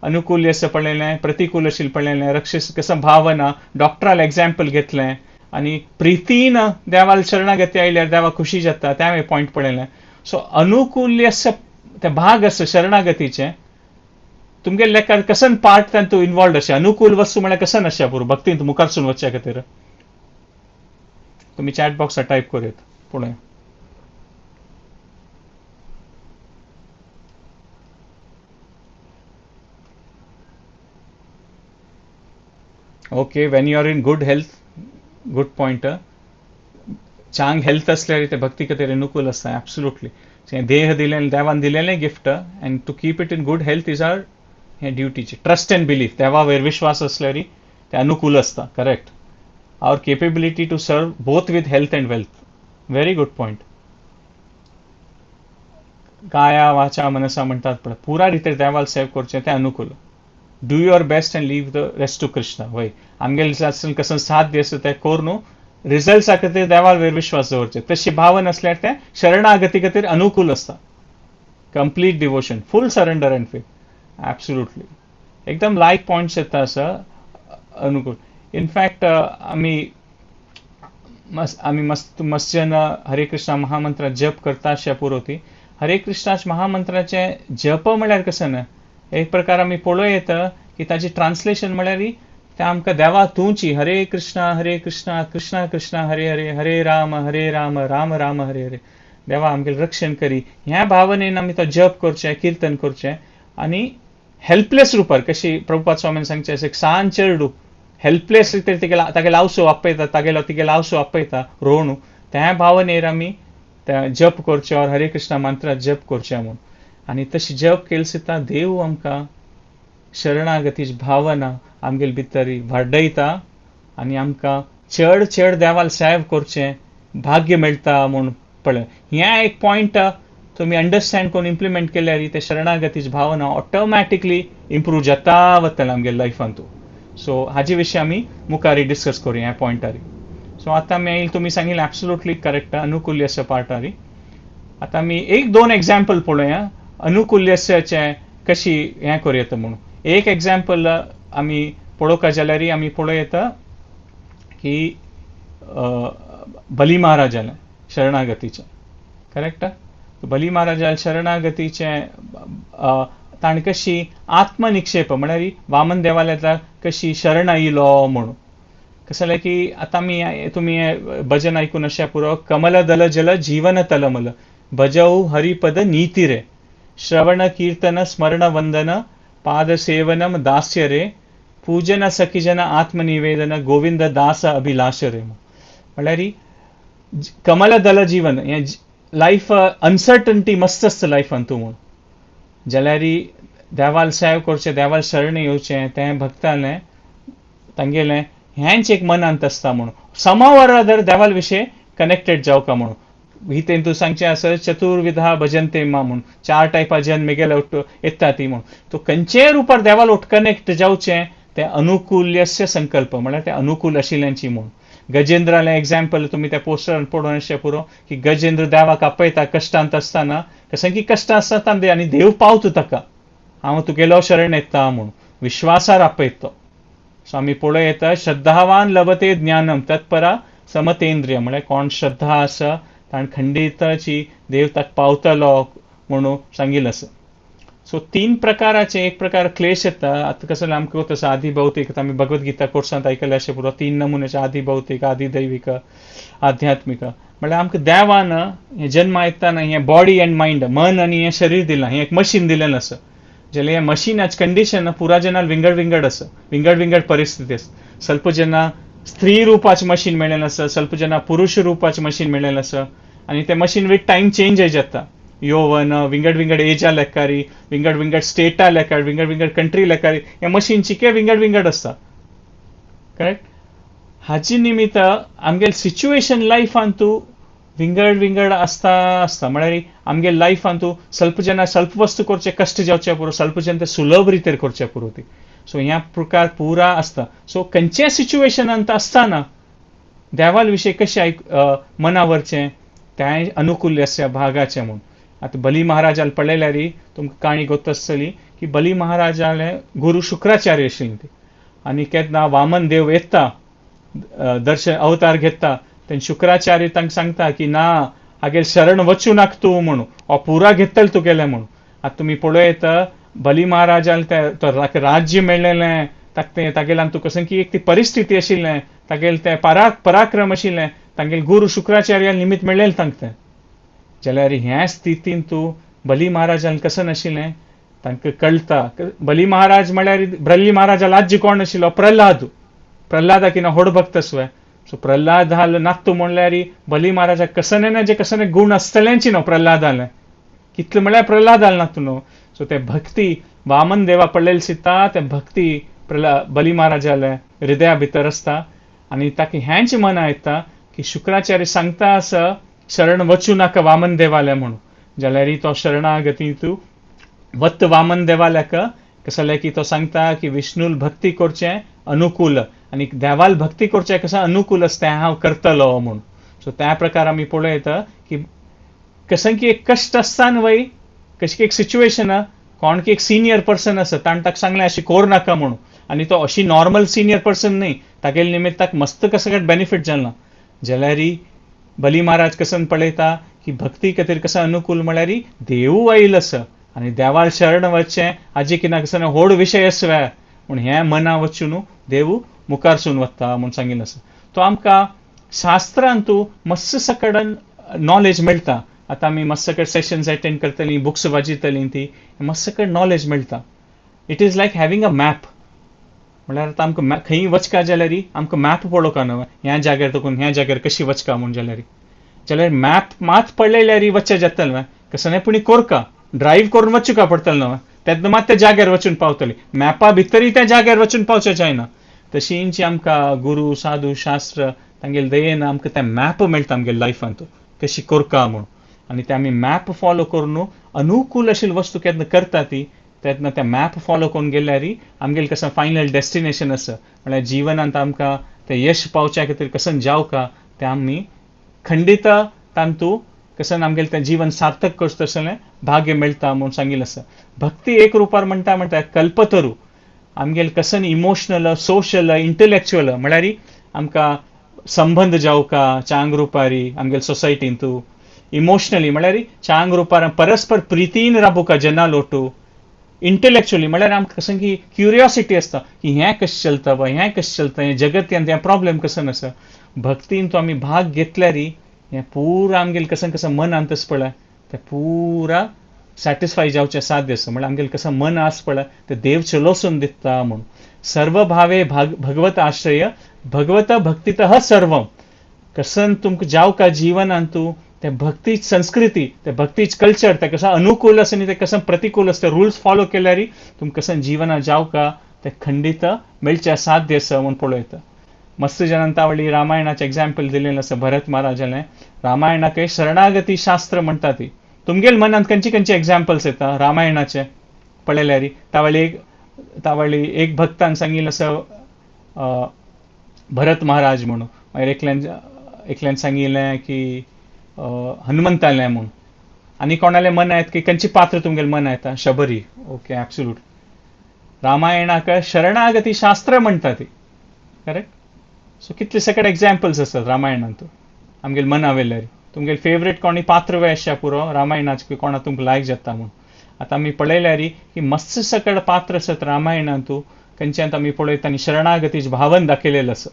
Speaker 1: अनुकूल्यस्य पळयलें, प्रतिकूलशील पळयलें, रक्षस कसं भावना डॉक्टराल एग्जाम्पल घेतलें आनी प्रितीन देवाल शरणागती आयल्यार देवा खुशी जाता तें हांवें पॉयंट पळयलें. सो अनुकूल्यस्य ते भाग आसा शरणागतीचे तुमगे लेखार कसन पार्ट तातूंत इन्वॉल्ड अशें अनुकूल वस्तू म्हळ्यार कसन अशें पुरो भक्तींत मुखारसून वचच्या खातीर तुमी चॅट बॉक्सार टायप करूं पळोवया. Okay, when you are in good health, good point. चांग हेल्थ असल्यार ते भक्ती खातीर अनुकूल आसता. ॲब्सोल्युटली देह दिलें देवान दिलेलें gift and to keep it in good health is our हें ड्युटीची. ट्रस्ट अँड बिलीफ देवा वयर विश्वास असल्यार ते अनुकूल आसता. Correct. Our capability to serve both with health and wealth. Very good point. काया वाचा मनसा म्हणटात पळय पुरा रितीर देवाल सेव करचें तें अनुकूल. Do your best and leave the rest to Krishna. वय आमगेले कसं साध्य आसा तें कर न्हू रिजल्ट्सा खातीर देवार वयर विश्वास दवरचे तशी भावना आसल्यार तें शरणागती खातीर अनुकूल आसता. Complete devotion, full surrender and faith. Absolutely एकदम लायक पॉयंट्स येता आसा अनुकूल. इनफॅक्ट आमी आमी मस्त मस्त जन हरे कृष्णा महामंत्र जप करता अशें पुरो ती हरे कृष्णा महामंत्राचें जप म्हळ्यार कशें न्हय एक प्रकार आमी पळोवं येता की ताचें ट्रान्सलेशन म्हळ्यार तें आमकां देवा तुंची हरे कृष्णा हरे कृष्णा कृष्णा कृष्णा हरे हरे हरे राम हरे राम राम राम हरे हरे देवा आमगेलें रक्षण करी ह्या भावनेन आमी तो जप करचें किर्तन करचें आनी हेल्पलेस रुपार कशी प्रभुपाद स्वामीन सांगचें एक सान चेडू हेल्पलेस रितीर तागेलो आवसो आपयता तागेलो तिगेलो आवसो आपयता रोणू त्या भावनेर आमी त्या जप करचें और हरे कृष्णा मंत्र जप करचें म्हूण. आनी तशी जप केली सुद्दां देव आमकां शरणागतीची भावना आमगेले भितर वाडयता आनी आमकां चड चड देवाल सेव करचें भाग्य मेळटा म्हूण पळय. हें एक पॉयंट तुमी अंडरस्टँड करून इम्प्लिमेंट केल्यार ते शरणागतीची भावना ऑटोमॅटिकली इम्प्रूव जाता वतलें आमगे लायफांतू. सो हाजे विशीं आमी मुखार डिस्कस करूया ह्या पॉयंटार. सो आतां आमी तुमी सांगिल्लें ॲब्सोल्युटली करेक्ट अनुकूल्यस्य पार्टार. आतां आमी एक दोन एग्जाम्पल पळोवया अनुकूल्यस्याचें कशी हें करूं येता म्हणून. एक एग्जाम्पल आमी पळोवंक जाल्यार आमी पळोवं येता की बली महाराजालें शरणागतीचें. करेक्ट. बली महाराजाले शरणागतीचें ताणें कशी आत्मनिक्षेप म्हळ्यार वामन देवाल्या कशी शरण आयलो म्हणून. कसं जालें की आतां आमी तुमी भजन आयकून अशें पुरो कमल दल जल जीवन तलमल भजौ हरिपद नीतिरे श्रवण कीर्तन स्मरण वंदन पादसेवनम दास्य रे पूजन सखीजन आत्मनिवेदन गोविंद दास अभिलाष रे. म्हळ्यार कमल दल जीवन हें लायफ अनसर्टन्टी मस्त आसता लायफान तूं म्हूण जाल्यार देवाल सेव करचें देवाल शरण येवचें तें भक्तालें तांगेलें हेंच एक मनांत आसता म्हणून समावर अदर देवाल विशय कनेक्टेड जावका म्हणून. गीतेन तूं सांगचें आसा चतुर्विधा भजनते मा म्हूण चार टायपा जन मेगेले येता ती म्हूण. तो खंयचेय रुपार देवाल ओट कनेक्ट जावचें तें अनुकूल्यस्य संकल्प म्हळ्यार तें अनुकूल आशिल्ल्यांची म्हूण. गजेंद्रालें एग्जाम्पल तुमी त्या पोस्टरान पळोवन अशें पुरो की गजेंद्र देवाक आपयता कश्टांत आसतना कसं की कश्ट आसता आनी देव पावता ताका, हांव तुगेलो शरण येता म्हूण विश्वासार आपयता तो. सो आमी पळोवं येता श्रद्धावान लभते ज्ञानम तत्परा समतेंद्रिय, म्हळ्यार कोण श्रद्धा आसा ताण खंडिताची देव ताका पावतलो म्हणून सांगिल्लें आसा. सो तीन प्रकाराचे, एक प्रकार क्लेश येता. आतां कसो आमकां तसो आदी भौतीक, आमी भगवद्गीता कोर्सांत आयकलें अशें पुरो, तीन नमुन्याचे आदी भौतीक, आदी दैवीक, आध्यात्मीक. म्हळ्यार आमकां देवान हें जन्म येतना हें बॉडी अँड मायंड, मन आनी हें शरीर दिलां, हें एक मशीन दिलेलें आसा. जाल्यार हें मशिनाचे कंडिशन पुरा जनाल विंगड विंगड आसा, विंगड विंगड परिस्थिती आसा. स्वल्प जना स्त्री रुपाचें मशीन मेळ्ळेलें आसा, स्वल्प जना पुरुश रुपाचें मशीन मेळ्ळेलें आसा. आनी तें मशीन विथ टायम चेंज जाता. योवन विंगड विंगड एजा लेखारी, विंगड विंगड स्टेटा लेखारी, विंगड विंगड कंट्री लेखारी, हें मशीन चिके विंगड विंगड आसता. करेक्ट? हाजी निमित्त आमगेले सिच्युएशन लायफान तूं विंगड विंगड आसता आसता. म्हळ्यार आमगे लायफान तूं स्वल्प जना स्वल्प वस्तू करचें कश्ट जावचें पुरो, स्वल्प जन ते सुलभ रितीर करचें पुरो ती. सो ह्या प्रकार पुरा आसता. सो खंयच्याय सिच्युएशनांत आसतना देवाल विशय कशें आयक मना व्हरचें तें अनुकूल आसा भागाचें म्हूण. आतां बली महाराजाल पळयल्यार तुमकां काणी गोत आसतली की बली महाराजाले गुरू शुक्राचार्य आशिल्ले ते. आनी केन्ना वामन देव येता दर्शन अवतार घेता तेन्ना शुक्राचार्य तांकां सांगता की ना हागेर शरण वचूं नाका तूं म्हणून, हो पुरा घेतले तुगेलें म्हणून. आतां तुमी पळोवं येता बली महाराजान तें राज्य मेळ्ळेलें, ताका तें तागेल्यान तुका कसं की एक ती परिस्थिती आशिल्लें, तागेलें तें पराक्रम आशिल्लें, तांगेले गुरू शुक्राचार्या निमित्त मेळ्ळेलें तांकां तें. जाल्यार ह्या स्थितीन तूं बली महाराजान कसं नाशिल्लें तांकां कळटा. बली महाराज म्हळ्यार बली महाराजा आज्जी कोण आशिल्लो? प्रल्हाद. प्रल्हादाक कितें व्हड भक्त आसवे. सो प्रल्हाद हाल नात्तू म्हणल्यार बली महाराजाक कसने ना जे कसने गुण आसतलेंच न्हू प्रल्हादाले, कितले म्हळ्यार प्रल्हादाल नातू न्हू. सो ते भक्ती वामन देवा पडलेले सीता ते भक्ती बली महाराजाले हृदया भितर आसता. आनी ताका हेंच मना येता की शुक्राचार्य सांगता आसा शरण वचूं नाका वामन देवाले म्हणून, जाल्यार तो शरणागती तूं वत वामन देवाल्याक. कसलें की तो सांगता की विष्णूल भक्ती करचें अनुकूल आनी देवाल भक्ती करचें कसं अनुकूल आसता तें हांव करतलो म्हूण. सो त्या प्रकार आमी पळयता की कसं की एक कश्ट आसता न्हय वय, कशी एक सिच्युएशन, कोण की एक सिनियर पर्सन आसा ताणें ताका सांगलें अशें कर नाका म्हणून, आनी तो अशी नॉर्मल सिनियर पर्सन न्हय, तागेले निमित्त ताका मस्त कसं बेनिफीट जालें. जाल्यार बली महाराज कसन पळयता की भक्ती खातीर कसं अनुकूल म्हळ्यार देवू आयल आसा आनी देवाल शरण वचचें हाजी कितें कसं व्हड विशय आसवे पूण हें मना वचून देवू मुखारसून वता म्हूण सांगिल्लें आसा. तो आमकां शास्त्रांतू मस्त सकडन नॉलेज मेळटा. आतां आमी मस्त कडेन सेशन्स एटेंड करतलीं, बुक्स वाचितलीं, ती मस्त कडेन नॉलेज मेळटा. It is like having a map. म्हळ्यार आतां आमकां खंय वचका जाल्यार आमकां मॅप पळोवंक न्हू, ह्या जाग्यार तकून ह्या जाग्यार कशी वचका म्हूण. जाल्यार जाल्यार मॅप मात पळयल्यार वचचें जातलें न्हय, कसं पूण कोरका ड्रायव्ह करून वचूंक पडटलें न्हय, तेन्ना मात त्या जाग्यार वचून पावतली. मॅपा भितरय त्या जाग्यार वचून पावचें जायना. तशींच आमकां गुरू साधू शास्त्र तांगेले दयेन आमकां तें मॅप मेळटा आमगे लायफांत कशी कोरका म्हूण. आनी ते आमी मॅप फॉलो करून अनुकूल अशी वस्तू केन्ना करता ती तेन्ना ते मॅप फॉलो करून गेल्यार आमगेलें कसं फायनल डेस्टिनेशन आसा, म्हळ्यार जिवनांत आमकां तें यश पावच्या खातीर कसं जावका तें आमी खंडीत तांतू कसं आमगेलें तें जीवन सार्थक करचें तशें भाग्य मेळटा म्हूण सांगिल्लें आसा. भक्ती एक रुपार म्हणटा म्हणटा कल्पतरू आमगेलें कसन इमोशनल, सोशल, इंटलेक्च्युअल, म्हळ्यार आमकां संबंद जावका चांग रुपारी आमगेले सोसायटींतू, इमोशनली म्हळ्यार चांग रुपार परस्पर प्रितीन राबुका जना लोटू, इंटलेक्च्युअली म्हळ्यार आमकां कसं की क्युरियोसिटी आसता की हें कशें चलता वा हें कशें चलता, हें जगत्यांत हें प्रॉब्लेम कसं आसा. भक्तीन तो आमी भाग घेतल्यार हें पुरा आमगेलें कसं कसं मन आसता पळय तें पुरा सॅटिस्फाय जावचें साध्य आसा. म्हळ्यार आमगेलें कसं मन आसा पळय तें देव चलोसून दिता म्हूण. सर्व भावे भगवत आश्रय भगवत भक्तीतः सर्वम. कसन तुमकां जावका जिवनांतू ते भक्तीच संस्कृती, ते भक्तीच कल्चर, ते कसं अनुकूल आसा आनी ते कसं प्रतिकूल आसा, ते रुल्स फॉलो केल्यार तुमकां कसं जिवनात जावका ते खंडीत मेळचें साध्य आसा म्हूण पळयता. मस्त जणांत तावळी रामायणाचें एग्जाम्पल दिलेलें आसा भरत महाराजालें. रामायणाक शरणागती शास्त्र म्हणटा ती. तुमगेले मनांत खंयची खंयची एग्जाम्पल्स येता रामायणाचे पळयल्यार? तावळी एक भक्तान सांगिल्लें आसा भरत महाराज म्हणून, मागीर एकल्यान एकल्यान सांगिल्लें की हनुमंतालें म्हूण. आनी कोणाले मन येत की खंयची पात्र तुमगेले मन येता? Shabari, okay, absolute. रामायणाक शरणागती शास्त्र म्हणटा ती, करेक्ट. सो कितले सकट एग्जाम्पल्स आसात रामायणांत आमगेले मना वेल्यार. तुमगेले फेवरेट कोणी पात्र आसच्या पुरो रामायणाचे, कोणा तुमकां लायक जाता म्हूण. आतां आमी पळयल्यार की मस्त सकट पात्र आसात रामायणांतू, खंयच्यान आमी पळयता आनी शरणागतीचे भावन दाखयलेलें आसा.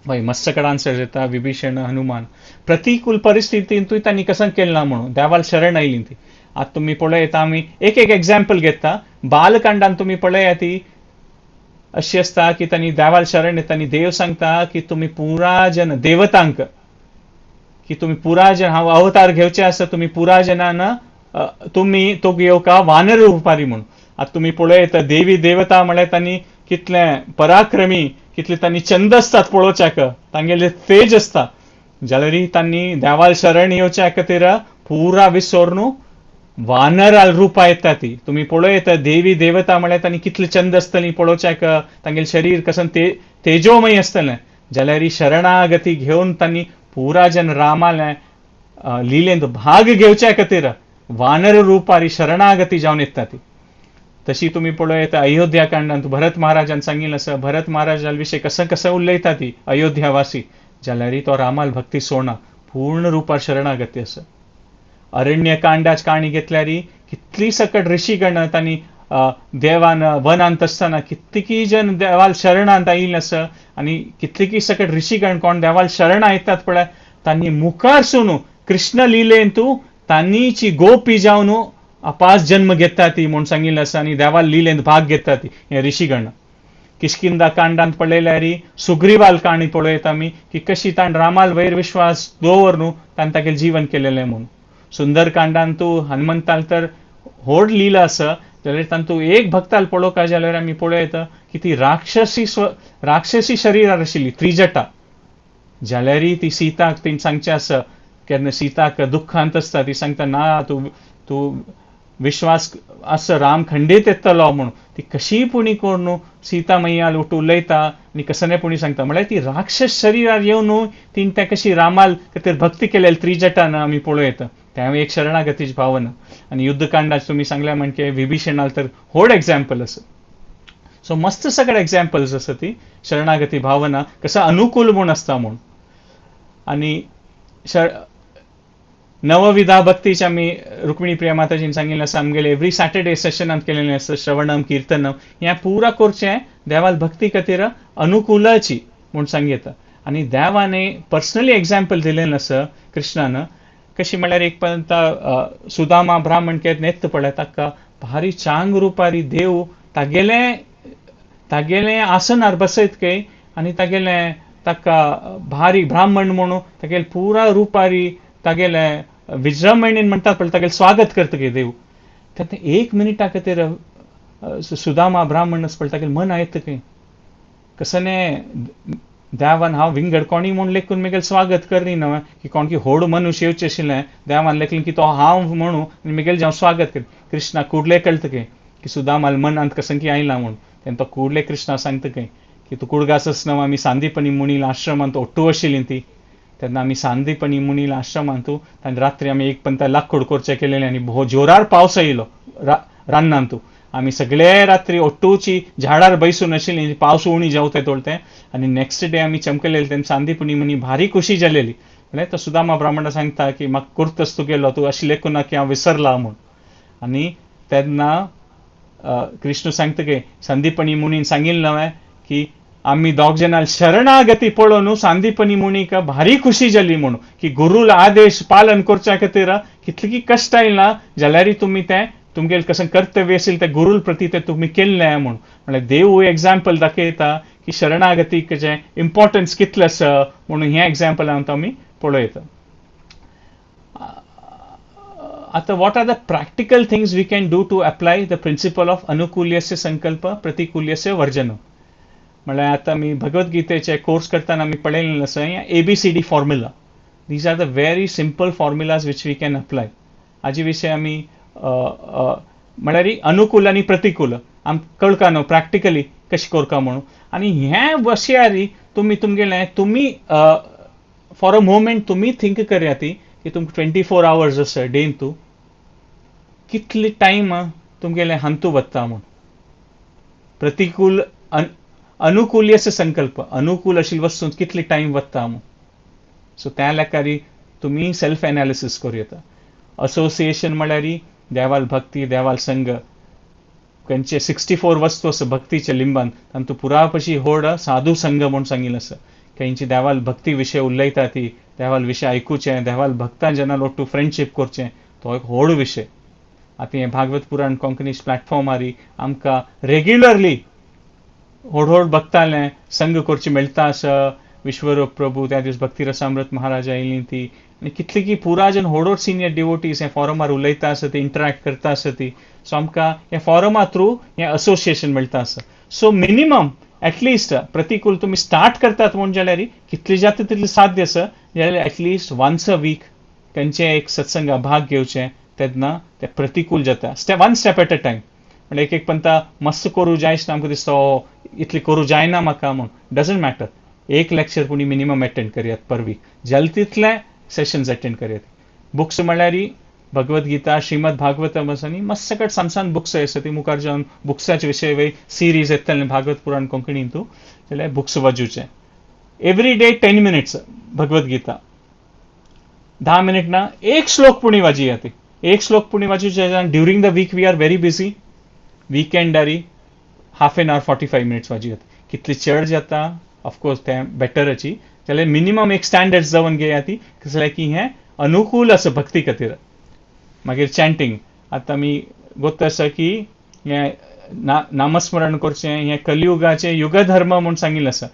Speaker 1: हय, मस्त सकट आन्सर येता. विभीषण, हनुमान, प्रतिकूल परिस्थितींतूय तांणी कसं केलें ना म्हणून देवाल शरण आयली ती. आतां तुमी पळयता, आमी एक एक एग्जाम्पल घेता. बालकांडान तुमी पळया, ती अशी आसता की तांणी देवाल शरण येता आनी देव सांगता की तुमी पुरा जन देवतांक की तुमी पुरा जन, हांव अवतार घेवचे आसा, तुमी पुरा जनान तुमी तो येवका वानर रुपारी म्हणून. आतां तुमी पळयता, देवी देवता म्हळ्यार तांणी कितले पराक्रमी, कितले तांणी चंद आसतात पळोवच्याक, तांगेले तेज आसता. जाल्यार तांणी देवाल शरण येवच्या खातीर पुरा विसोर वानराल रुपा येता ती. तुमी पळयता, देवी देवता म्हळ्यार तांणी कितले चंद आसतली पळोवच्याक, तांगेलें शरीर कसं ते तेजोमय आसतलें. जाल्यार शरणागती घेवन तांणी पुरा जन रामाले लिलेंत भाग घेवच्या खातीर वानर रुपारी शरणागती जावन येता ती. तशी तुमी पळयता, अयोध्या कांडांत भरत महाराजान सांगिल्लें आसा, भरत महाराजा विशय कसं कसं उलयता ती अयोध्यावासी, जाल्यार तो रामाल भक्ती सोडना, पूर्ण रुपार शरणागती आसा. अरण्यकांडाच काणी घेतल्यार कितली सकट ऋषीगण तांणी देवान वनांत आसतना कितलीकी जन देवाल शरणांत आयिल्ले आसा आनी कितलीकी सकट ऋषीगण कोण देवाल शरण येतात पळय, तांणी मुखार सुनू कृष्ण लिलेंतू तांणीची गोपी जावन अपास जन्म घेता ती म्हूण सांगिल्लें आसा आनी देवाल लिलेंत भाग घेता ती हे ऋषीगण. किशकिंदा कांडांत पळयल्यार सुग्रीवाल काणी पळयता आमी की कशी ताण रामाल वयर विश्वास दवर न्हू ताणें तागेलें जीवन केलेलें म्हूण. सुंदरकांडांतू हनुमंताल तर व्हड लीला आसा, जाल्यार तांतू एक भक्ताल पळोवका जाल्यार आमी पळयता की ती राक्षसी स्व राक्षसी शरीरार आशिल्ली त्रिजटा, जाल्यारय ती सीताक तिणें सांगचें आसा, केन्ना सीताक दुख्खांत आसता, ती सांगता ना, तूं तूं विश्वास आसा राम खंडीत येतलो म्हूण. ती कशी पुणी करून सीता मैयाल उठ उलयता आनी कसने पुणी सांगता, म्हळ्यार ती राक्षस शरीरार येवन तिणें त्या कशी रामाल खातीर भक्ती केलेली त्रिजटान आमी पळोवं येता. तें एक शरणागतीची भावना. आनी युद्धकांडाच तुमी सांगल्या म्हणजे विभीषणाल तर व्हड एग्जाम्पल आसा. सो मस्त सगळे एग्जाम्पल्स आसा ती शरणागती भावना कसं अनुकूल म्हूण आसता म्हूण. आनी नवविधा भक्तीचे आमी रुक्मिणी प्रिया माताजीन सांगिल्लें आसा, आमगेले एवरी सॅटर्डे सेशनांत केलेलें आसा, श्रवणम कीर्तनम हें पुरा करचें देवाल भक्ती खातीर अनुकूलाची म्हूण सांगता. आनी देवाने पर्सनली एग्जाम्पल दिलेलें आसा कृष्णान, कशी म्हळ्यार एक पर्यंत सुदामा ब्राह्मण केन्ना नेत्त पळय, ताका भारी चांग रुपारी देव तागेले तागेले आसनार बसयत काय आनी तागेले ताका भारी ब्राह्मण म्हणून तागेले पुरा रुपारी तागेले विजृंभणेन म्हणटात पळय, तागेलें स्वागत करता गे देव. तेन्ना एक मिनिटा खातीर सुदामा ब्राह्मण पळय, तागेलें मन आयत खंय, कसने देवान हांव विंगड कोणी म्हूण लेखून मेगेलें स्वागत करनी न्हय की कोण की होड मनुष्य येवचें आशिल्लें, देवान लेखलें की तो हांव म्हणू आनी मेगेलें जावं स्वागत कर. कृष्णा कुडले कळटा खंय की सुदामाल मनांत कसं की आयला म्हूण. तेन्ना तो कुडले कृष्णा सांगता खंय की तूं कुडगासच न्हय, आमी सांदीपणी मुनील आश्रमांत ओट्टू आशिल्ली ती. तेन्ना आमी सांदीपणी मुनील आश्रमांतू आनी रात्री आमी एक पंता लाकूड कोरचें केलेलें आनी भोव जोरार पावस येयलो रान्नांतू. आमी सगळे रात्री ओट्टूची झाडार बैसून आशिल्ली, पावस उणी जावते तोळते. आनी नेक्स्ट डे आमी चमकलेले. तेन्ना सांदीपणी मुनी भारी खुशी जालेली. म्हळ्यार तो सुदामा ब्राह्मणा सांगता की म्हाका कुर्तस तूं गेलो, तूं अशें लेखूं ना की हांव विसरला म्हूण. आनी तेन्ना कृष्ण सांगता की संदीपणी मुनीन सांगिल्लें न्हय की आमी दोग जाणां शरणागती पळोवन सांदीपणी मुनीक भारी खुशी जाली म्हणून, की गुरूल आदेश पालन करच्या खातीर कितली कश्ट आयला जाल्यारय तुमी तें तुमगेलें कसं कर्तव्य आशिल्लें तें गुरूल प्रती तें तुमी केल्लें म्हूण. म्हळ्यार देव एग्जाम्पल दाखयता की शरणागतीचें इम्पॉर्टन्स कितलें आसा म्हणून हें एग्जाम्पल आमी पळयता. आतां what are the practical things we can do to apply the principle of अनुकूल्यस्य संकल्प प्रतिकूल्यस्य वर्जन? म्हळ्यार आतां आमी भगवद्गीतेचे कोर्स करतना आमी पळयलें आसा ABCD formula. These are the very simple formulas which we can apply. हाजे विशय आमी म्हळ्यार अनुकूल आनी प्रतिकूल आमकां कळका न्हू प्रॅक्टिकली कशें करता म्हणून. आनी हें वशयारी तुमी तुमगेलें तुमी फॉर अ मोमेंट तुमी थिंक करया ती की तुमकां 24 आवर्स आसा डेन, तूं कितले टायम तुमगेले हांतू वता म्हूण. प्रतिकूल अनुकूल्यस्य संकल्प, अनुकूल आशिल्ले वस्तूंत कितले टायम वता म्हूण. सो त्या लेखारी तुमी सेल्फ एनालिसीस करूं येता. असोसिएशन म्हळ्यार देवाल भक्ती, देवाल संघ. खंयचे 64 वस्तू आसा भक्तीच्या लिंबान, तांतू पुरापशी होड साधू संघ म्हूण सांगिल्लें आसा. खंयची देवाल भक्ती विशय उलयता ती, देवाल विशय आयकुचें, देवाल भक्तां जेन्ना लोटू फ्रेंडशीप करचें, तो एक व्हड विशय. आतां हें भागवत पुराण कोंकणी प्लॅटफॉर्मार आमकां रेग्युलरली व्हड व्हड भक्तालें संघ करचें मेळटा आसा. विश्वरूप प्रभू, त्या दीस भक्ती रसामृत महाराज आयिल्ली ती, आनी कितली की पुरा जन व्हड व्हड सिनियर डिवोटीज हे फॉरमार उलयता आसा ती, इंटरॅक्ट करता आसा ती. सो आमकां हे फॉरमा थ्रू हें असोसिएशन मेळटा आसा. सो मिनिमम एटलिस्ट प्रतिकूल तुमी स्टार्ट करतात म्हूण जाल्यार कितली जाता तितली साध्य आसा जाल्यार at least once a week खंयचे एक सत्संगा भाग घेवचें, तेन्ना तें प्रतिकूल जाता. Step one step at a time. म्हणजे एक एक पंता मस्त करूं जाय आमकां दिसता, ओ इतली करूं जायना म्हाका म्हूण. डजंट मॅटर, एक लेक्चर पुणी मिनिमम अटेंड करयात पर वीक, जालें तितले सेशन्स अटेंड करयात. बुक्स म्हणल्यार भगवद गीता, श्रीमद भागवतम आसा न्ही, मस्त सकट सान सान बुक्स आसा ती. मुखार जावन बुक्साचे विशय वय सिरीज येतले भागवत पुराण कोंकणीन तूं जाल्यार बुक्स वाजूचे. Every day 10 minutes Bhagavad Gita, 10 minute ना, एक श्लोक पुणी वाजया ती. एक श्लोक पुणी वाजूचे. During the week we are very busy, विकेंडारी half an hour, 45 minutes वाजयात. कितली चड जाता ऑफकोर्स तें बेटराची, जाल्यार मिनिमम एक स्टँडर्ड जावन घेया ती, कसलें की हें अनुकूल आसा भक्ती खातीर. मागीर चॅन्टींग. आतां आमी गोत्त आसा की हें नामस्मरण करचें हें कलियुगाचें युगधर्म म्हूण सांगिल्लें आसा.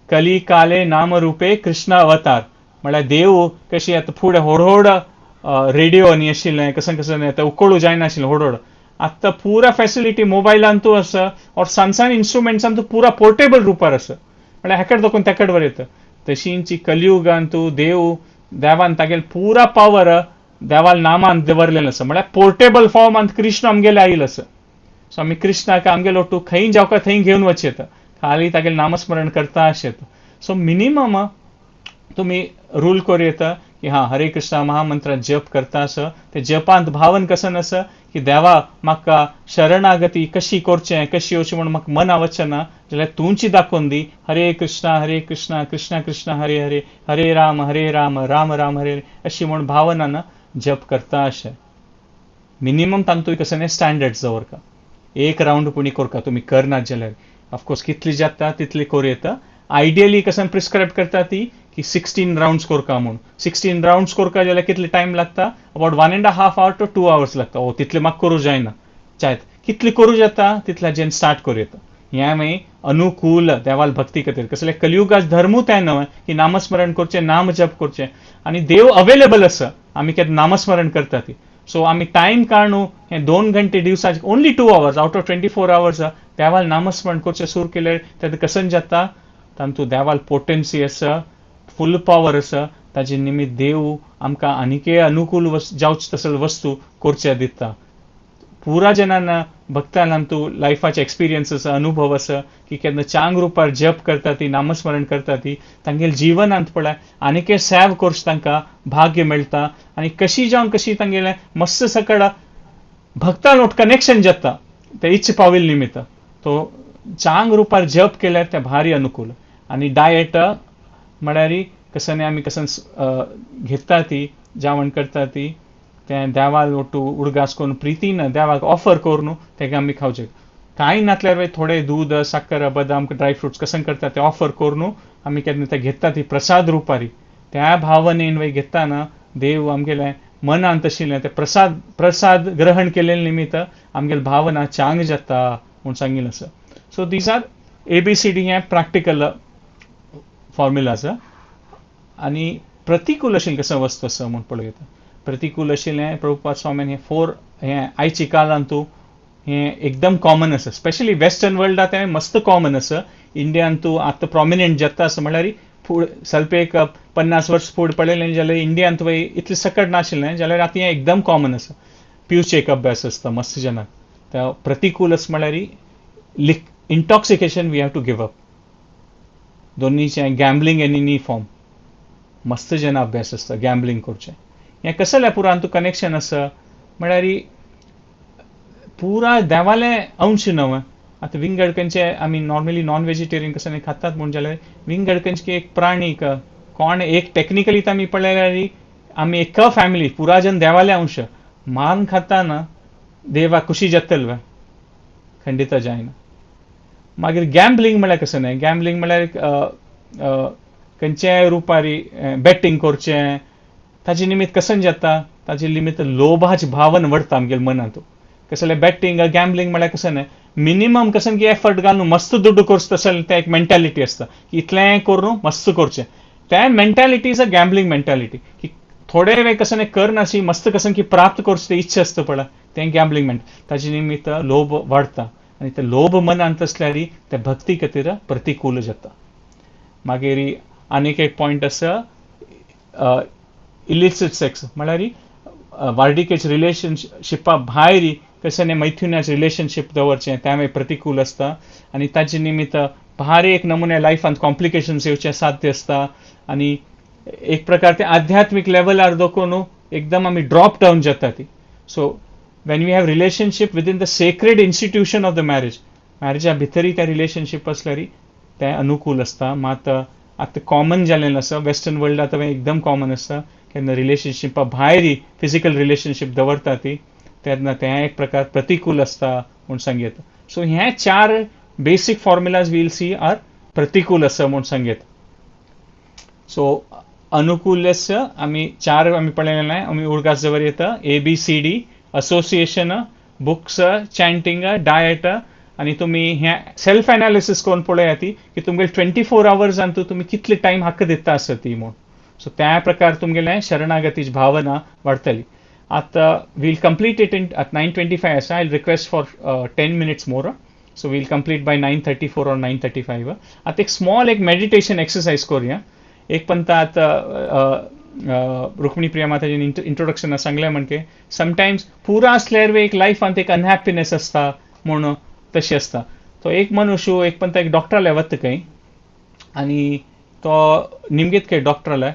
Speaker 1: कली काले नामरुपे कृष्ण अवतार, म्हळ्यार देव कशी आतां फुडें व्हड व्हड रेडिओ आनी आशिल्लें, कसं कसं आतां उकळूं जायनाशिल्लें व्हड व्हड. आतां पुरा फॅसिलिटी मोबायलांतू आसा और सान सान इन्स्ट्रुमेंट्सांतू पुरा पोर्टेबल रुपार आसा, म्हळ्यार हेकड दाखोवन तेकड वर येता. तशींची कलियुगांतू देव देवान तागेल पुरा पावर देवाल नामान दवरलेलें आसा, म्हळ्यार पोर्टेबल फॉर्मांत कृष्ण आमगेले आयिल्लो आसा. सो आमी कृष्णाक आमगेलो ओटू खंय जावका थंय घेवन वच येता, खाली तागेलें नामस्मरण करता अशें येता. सो मिनिमम तुमी रूल करूं येता की हा हरे कृष्णा महामंत्र जप करता आसा, ते जपांत भावन कसन आसा की देवा म्हाका शरणागती कशी करचें, कशी येवचें म्हूण म्हाका मना वचना जाल्यार तुमची दाखोवन दी. हरे कृष्णा हरे कृष्णा कृष्णा कृष्णा हरे हरे, हरे राम हरे राम राम राम हरे हरे अशी म्हूण भावनान जप करता अशें. मिनिमम तांतूय कसं स्टँडर्ड दवरका, एक रावंड पुणी करका तुमी करनात जाल्यार. ऑफकोर्स कितली जाता तितली करूं येता. आयडियली कसं प्रिस्क्रायब करता ती की 16 रावंड्स करका म्हूण. 16 रावंड्स करका जाल्यार कितले टायम लागता? About 1.5 hour to 2 hours लागता. ओ तितले म्हाका करूं जायना, चायत कितले करूं जाता तितल्याचेर स्टार्ट करूं येता. हें मागीर अनुकूल देवाल भक्ती खातीर. कसले कलियुगाच धर्मू तें न्हय की नामस्मरण करचें, नाम जप करचें आनी देव अवेलेबल आसा, आमी केन्ना नामस्मरण करता ती. सो आमी टायम काडून हें 2 घंटे दिवसाचे, only 2 hours out of 24 hours देवाल नामस्मरण करचें सुरू केलें तेन्ना कसन जाता, तांतू देवाल पोटेन्सी आसा, फूल पावर आसा. ताजे निमित्त देव आमकां आनीकय अनुकूल जावचे तसले वस्तू करचे दिता. पुरा जनांना भक्तांना तूं लायफाचे एक्सपिरियन्स आसा, अनुभव आसा की केन्ना चांग रुपार जप करता ती, नामस्मरण करता ती, तांगेले जिवनांत पळय आनीकय सेव करचें तांकां भाग्य मेळटा आनी कशी जावन कशी तांगेलें मस्त सकळ भक्तां लोट कनेक्शन जाता ते इच्छ पाविल्ले निमित्त. तो चांग रुपार जप केल्यार तें भारी अनुकूल. आनी डायट म्हळ्यार कसं आमी कसं घेता ती, जेवण करता ती, तें देवाक ओटू उडगास करून प्रितीन देवाक ऑफर करून तेका आमी खावचें. कांय नासल्यार थोडे दूद, साकर, बदाम, ड्राय फ्रुट्स कसं करता ते ऑफर करून आमी केन्ना ते घेता ती प्रसाद रुपारी, त्या भावनेन वय घेताना देव आमगेलें मनांत आशिल्लें ते प्रसाद प्रसाद ग्रहण केल्ले निमित्त आमगेले भावना चांग जाता म्हूण सांगिल्लें आसा. So these are ABCD, हें प्रॅक्टिकल फॉर्म्युला आसा. आनी प्रतिकूल आशिल्लें कसं वस्तू आसा म्हूण पळयता. प्रतिकूल आशिल्लें प्रभुपाद स्वामीन हें फोर, हें आयच्या काळांतू हें एकदम कॉमन आसा. स्पेशली वेस्टर्न वर्ल्डात तें मस्त कॉमन आसा. इंडियान तूं आतां प्रोमिनंट जाता आसा, म्हणल्यार फुडें स्वल्प एक 50 वर्स फुडें पळयलें जाल्यार इंडियांत वय इतलें सकट नाशिल्लें, जाल्यार आतां हें एकदम कॉमन आसा. पिवचें एक अभ्यास आसता मस्त जनाक. त्या प्रतिकूल आसा म्हणल्यार lick intoxication we have to give up. दोन्हीचें gambling in any form, मस्त जना अभ्यास आसता गॅम्बलिंग करचें. हें कसलें पुरा अंतू कनेक्शन आसा म्हळ्यार पुरा देवालें अंश न्हय. आतां विंगड खंयचे आमी नॉर्मली नॉन व्हेजिटेरियन कसं खातात म्हूण जाल्यार विंगड खंयचे एक प्राणी कोण एक टॅक्निकली तर आमी पळयल्यार आमी एक फॅमिली पुरा जन देवाले अंश मारून खाताना देवा खुशी जातल खंडित जायना. मागीर गॅम्बलिंग म्हळ्यार कसं न्हय, गॅम्बलिंग म्हळ्यार खंयच्याय रुपारी बॅटींग करचें, ताजे निमित्त कसं जाता, ताजे निमित्त लोभाची भावन वाडटा आमगेले मनांत. कसलें बॅटींग गॅम्बलिंग म्हळ्यार कसं न्हय, मिनिमम कसं की एफर्ट घालून मस्त दुड्डू करचो तशें तें एक मेंटालिटी आसता की इतलें करून मस्त करचें. तें mentality is a gambling mentality की थोडे वेळ कसं न्हय करनाशी मस्त कसं की प्राप्त करचें तें इच्छा आसता पळय, तें गॅम्बलिंग मेंट ताजे निमित्त लोभ वाडटा आनी ते लोभ मनांत आसल्यार ते भक्ती खातीर प्रतिकूल जाता. मागीर आनीक एक पॉयंट आसा इलिसिट सेक्स म्हळ्यार वार्डिकेच रिलेशनशिपा भायर कशें मैथुनाचे रिलेशनशीप दवरचें तें मागीर प्रतिकूल आसता आनी ताजे निमित्त भारी एक नमुने लायफांत कॉम्प्लिकेशन्स येवचें साध्य आसता आनी एक प्रकार ते आध्यात्मीक लेवलार दखून एकदम आमी ड्रॉप डावन जाता ती. So when we have relationship within the sacred institution of the marriage, मॅरेजा भितरय तें रिलेशनशीप आसल्यार तें अनुकूल आसता. मात आतां कॉमन जालें आसा वेस्टर्न वर्ल्ड आतां एकदम कॉमन आसता केन्ना रिलेशनशिपा भायर फिजिकल रिलेशनशीप दवरता ती तेन्ना तें एक प्रकार प्रतिकूल आसता म्हूण सांगयता. सो हे चार basic formulas we'll see are प्रतिकूल आसा म्हूण सांगयता. सो अनुकूल्यस्य आमी चार आमी पळयलें, आमी उडगास दवर येता A B C D, association, books, chanting, diet. आनी तुमी हें सेल्फ एनालिसीस करून पळयात ती की तुमगेले 24 आवर्सान तुमी कितले टायम हाका दिता आसत ती म्हूण. सो त्या प्रकार तुमगेलें शरणागतीची भावना वाडटली. आतां we'll complete it in at 9:25 आसा. I request for 10 minutes more, so we'll complete by 9:34 or 9:35. आतां एक स्मॉल एक मेडिटेशन एक्सरसाइज करूया. एक पंता आतां रुक्मिणी प्रिया माताजीन इंट्रोडक्शन सांगलें म्हणजे समटायम्स पुरा आसल्यार एक लायफांत एक अनहॅप्पीनेस आसता म्हूण तशें आसता. तो एक मनुष्य एक पंता एक डॉक्टराले वता खंय आनी तो निमगीत खंय डॉक्टराले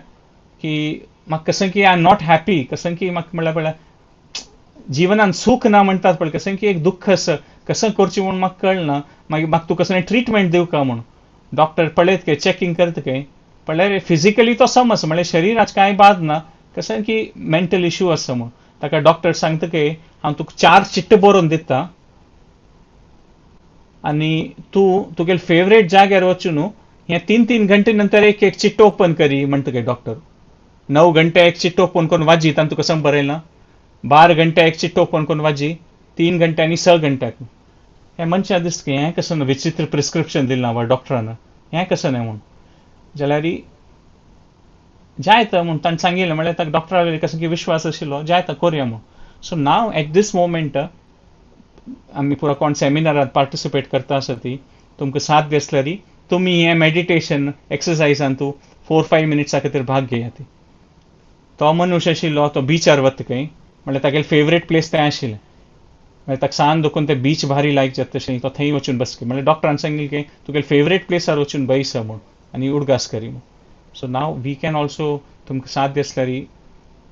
Speaker 1: की म्हाका कसं की I am not happy, कसं की म्हाका म्हणल्यार पळय जिवनान सूख ना म्हणटात पळय, कसं की एक दुख्ख आसा, कसं करचें म्हूण म्हाका कळना, मागीर म्हाका तूं कसलें ट्रिटमेंट दिवका म्हूण. डॉक्टर पळयत खंय चॅकिंग करता खंय पळल्यार फिजिकली तो सम आसा म्हणल्यार शरिराक कांय बाद ना, कसं की मेंटल इश्यू आसा म्हूण. ताका डॉक्टर सांगता की हांव तुका चार चिट्टे बरोवन दिता आनी तूं तुगेले फेवरेट जाग्यार वचून हें 3-3 घंटे नंतर एक एक चिट्टो ओपन करी म्हणटा काय डॉक्टर. 9 घंटे एक चिट्टो ओपन करून वाजी तांतू कसं बरयलां, 12 घंटे एक चिट्टो ओपन करून वाजी, 3 घंटे आनी 6 घंट्याक. हें मनशा दिसता की हें कसं विचित्र प्रिस्क्रिप्शन दिलां वा डॉक्टरान, हें कसं न्हय म्हूण. जाल्यार जायत म्हूण ताणें सांगिल्लें म्हणल्यार ताका डॉक्टरा कसो की विश्वास आशिल्लो जायत करुया म्हूण. So now at this moment आमी पुरा कोण सेमिनारात पार्टिसिपेट करता आसा ती तुमकां साथ आसल्यार तुमी हें मेडिटेशन एक्सरसायजान तूं 4-5 मिनिट्सा खातीर भाग घेयात. तो मनुष्य आशिल्लो तो बिचार वता खंय म्हणल्यार तागेलें फेवरेट प्लेस तें आशिल्लें, मागीर ताका सान दुखून तें बीच भारी लायक जाता तशें तो थंय वचून बस म्हणल्यार डॉक्टरान सांगिल्लें की तुगेले फेवरेट प्लेसार वचून बैस म्हूण आनी उडगास करी म्हूण. So now we can also तुमकां साध्य आसल्यार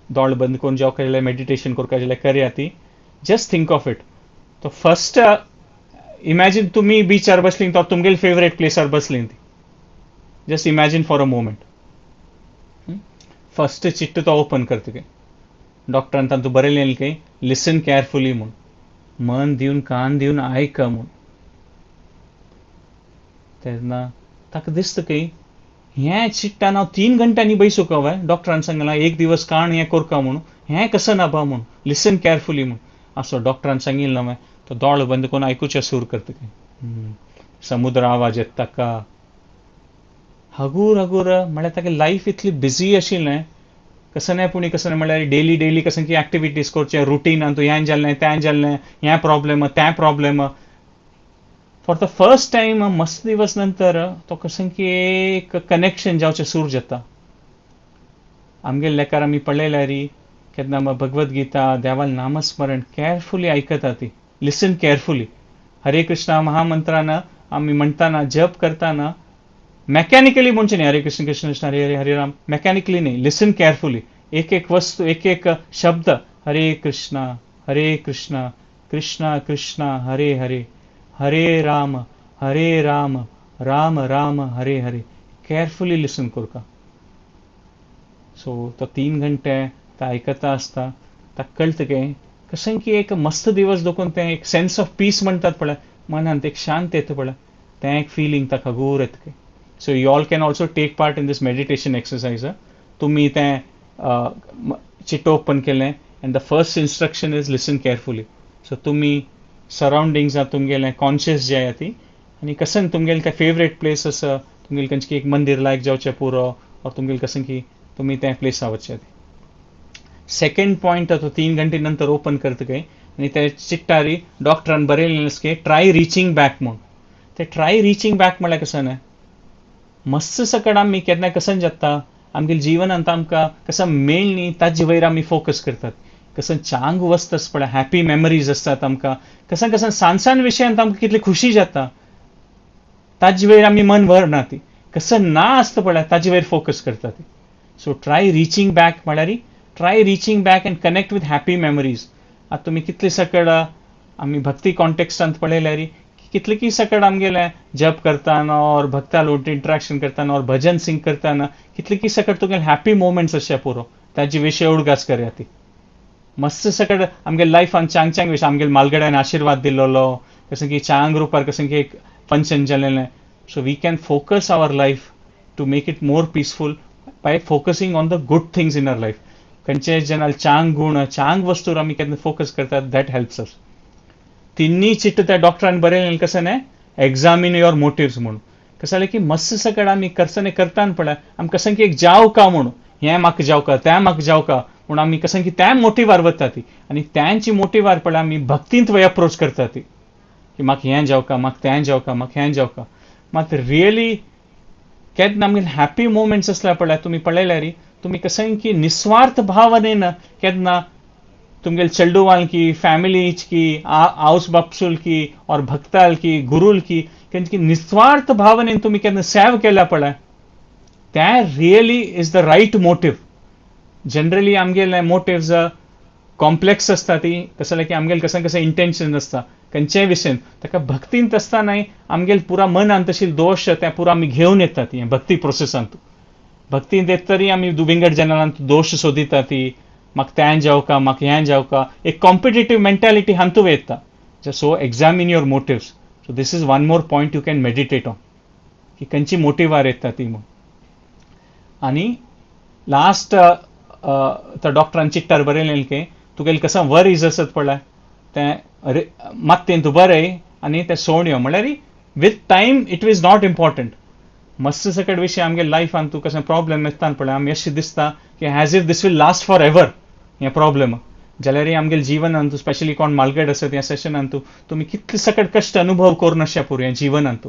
Speaker 1: दोळे बंद करून जेवका जाल्यार मेडिटेशन करपाक जाल्यार करया ती. Just think of it. तो फर्स्ट इमॅजीन तुमी बिचार बसली तो तुमगेले फेवरेट प्लेसार बसली ती. Just imagine for a moment. First चिट्ट तो ओपन करता की डॉक्टरान तांतूं बरयलें की लिसन केअरफुली म्हूण, मन दिवन कान दिवन आयक म्हूण. तेन्ना ताका दिसता की हें चिट्टान हांव 3 घंट्यांनी बैसूं का वय, डॉक्टरान सांगलां एक दिवस काण हें करका म्हूण, हें कसं ना बा म्हूण, लिसन केअरफुली म्हूण. असो डॉक्टरान सांगिल्लें हांवें तो दोळे बंद करून आयकुचें सूर करता की समुद्र आवाज येता ताका हगूर हगूर. म्हळ्यार ताका लायफ इतली बिजी आशिल्लें कसं न्हय पूण कसं न्हय म्हळ्यार डेली डेली कसं की एक्टिविटीज करचें रुटीन तूं हें जालें तें जालें हें प्रॉब्लेम तें problem. For the first time मस्त दिवस नंतर तो कसं की एक कनेक्शन जावचें सूर जाता. आमगेले लेकार आमी पळयल्यार केन्ना भगवद गीता देवाल नामस्मरण केअरफुली आयकता ती, लिसन केअरफुली. हरे कृष्णा महामंत्रान आमी म्हणटाना जप करताना मेकॅनिकली म्हणचें न्ही हरे कृष्ण कृष्ण कृष्ण हरे हरे हरे राम, मेकॅनिकली न्ही, लिसन केअरफुली. एक एक वस्तू, एक एक शब्द, हरे कृष्णा हरे कृष्णा कृष्णा कृष्णा हरे हरे, हरे राम हरे राम राम राम हरे हरे, केअरफुली लिसन करता. सो तो 3 घंटे तो आयकता आसता, ताका कळटा की कशें की एक मस्त दिवस दोकून तें एक सेन्स ऑफ पीस म्हणटात पळय, मनांत एक शांत येता पळय, तें एक फिलींग ताका गोर येता. So you all can also take part in this meditation exercise. तुमी तें चिट ओपन केलें and the first instruction is listen carefully. So तुमी सरावंडिंग्सां तुमगेलें कॉन्शियस जाय ती आनी कशें तुमगेलें तें फेवरेट प्लेस आसा, तुमगेलें खंयची की एक मंदीर लायक जावचें पुरो, ऑर तुमगेलें कशें की तुमी तें प्लेसा वचचें. सेकंड पॉयंट तो 3 घंटे नंतर ओपन करता काय आनी ते चिट्टारी डॉक्टरान बरयलें की ट्राय रिचींग बॅक म्हूण. ते ट्राय रिचींग बॅक म्हणल्यार कशें न्हय, मस्त सकट आमी केन्ना कशें जाता आमगेले जिवनांत आमकां कसं मेळ्ळी ताजे वयर आमी फोकस करतात. कसं चांग वस्त आसता पळय, हॅपी मेमरीज आसतात आमकां, कसं कसं सान सान विशयांत आमकां कितली खुशी जाता ताजे वयर आमी मन व्हरना ती, कसं ना आसता पळय ताजे वयर फोकस करतात. सो ट्राय रिचींग बॅक म्हळ्यार try reaching back and connect with happy memories. आतां तुमी कितले सकड आमी भक्ती कॉन्टेक्स्टांत पळयल्यार कितले की सकड आमगेले जप करताना और भक्ता लोट इंटरेक्शन करताना और भजन सिंग करताना कितले की सकड तुगेले हॅपी मोमेंट्स अशे पुरो, ताजे विशय उडगास करया ती. मस्त सकड आमगे लायफान चांग चांग विशय आमगेले मालगड्यान आशिर्वाद दिल्लो, कसं की चांग रुपार कसं की एक function जालेलें. So we can focus our life to make it more peaceful by focusing on the good things in our life. खंयचे जनाल चांग गुण चांग वस्तूर आमी केन्ना फोकस करतात, that helps अस. तिन्ही चिट्ट त्या डॉक्टरान बरयलें कसं न्हय, एग्जामीन your motives म्हूण. कसं जालें की मस्त सकड आमी करसने करताना पळय आमी कसं की एक जाव का म्हूण, हें म्हाका जाव का तें म्हाका जाव का म्हूण आमी कसं की त्या मोटिवार वता ती, आनी त्यांची मोटिवार पळय आमी भक्तींत वय अप्रोच करता ती की म्हाका हें जाव का, म्हाका तें जाव का, म्हाका हें जाव का. मात रियली केन्ना आमगे हॅपी मोमेंट्स आसल्यार पळय तुमी पळयल्यार तुमी कसं की निस्वार्थ भावनेन केन्ना तुमगेले चेडुवाल की फॅमिलीच की आवस बापसूल की और भक्ताल की गुरूल की केन्ना की निस्वार्थ भावनेन तुमी केन्ना सेव केल्या पळय, तें really is the right motive. Generally आमगेले मोटिव्स कॉम्प्लेक्स आसता ती, कसं जालें की आमगेले कसं कसं इंटेन्शन आसता खंयच्याय विशयन, ताका भक्तींत आसतना आमगेले पुरा मनांत तशी दोश तें पुरा आमी घेवन येता ती भक्ती प्रोसेसांत. भक्तींत येत तरी आमी विंगड जनांत दोश सोदिता ती, म्हाका तें जावका म्हाका हें जावका, एक कॉम्पिटेटीव मेंटालिटी हातूंत येता. So examine your motives. So this is one more point you can meditate on की खंयची मोटिवार येता ती म्हूण. आनी लास्ट तो डॉक्टरान चिट्टार बरयलें की तुगेले कसं वरीज आसत पळय तें मात्तेन तूं बरय आनी तें सोण्यो, म्हणल्यार with time it is not important. मस्त सकट विशय आमगे लायफान तूं कसं प्रॉब्लेम येता पळय आमी अशें दिसता की as if this will last for ever हें प्रॉब्लेम, जाल्यार आमगेले जिवनांत स्पेशली कोण मालगड आसत ह्या सेशनांत तुमी कितले सकट कश्ट अनुभव करून अशें पुरो ह्या जिवनांत,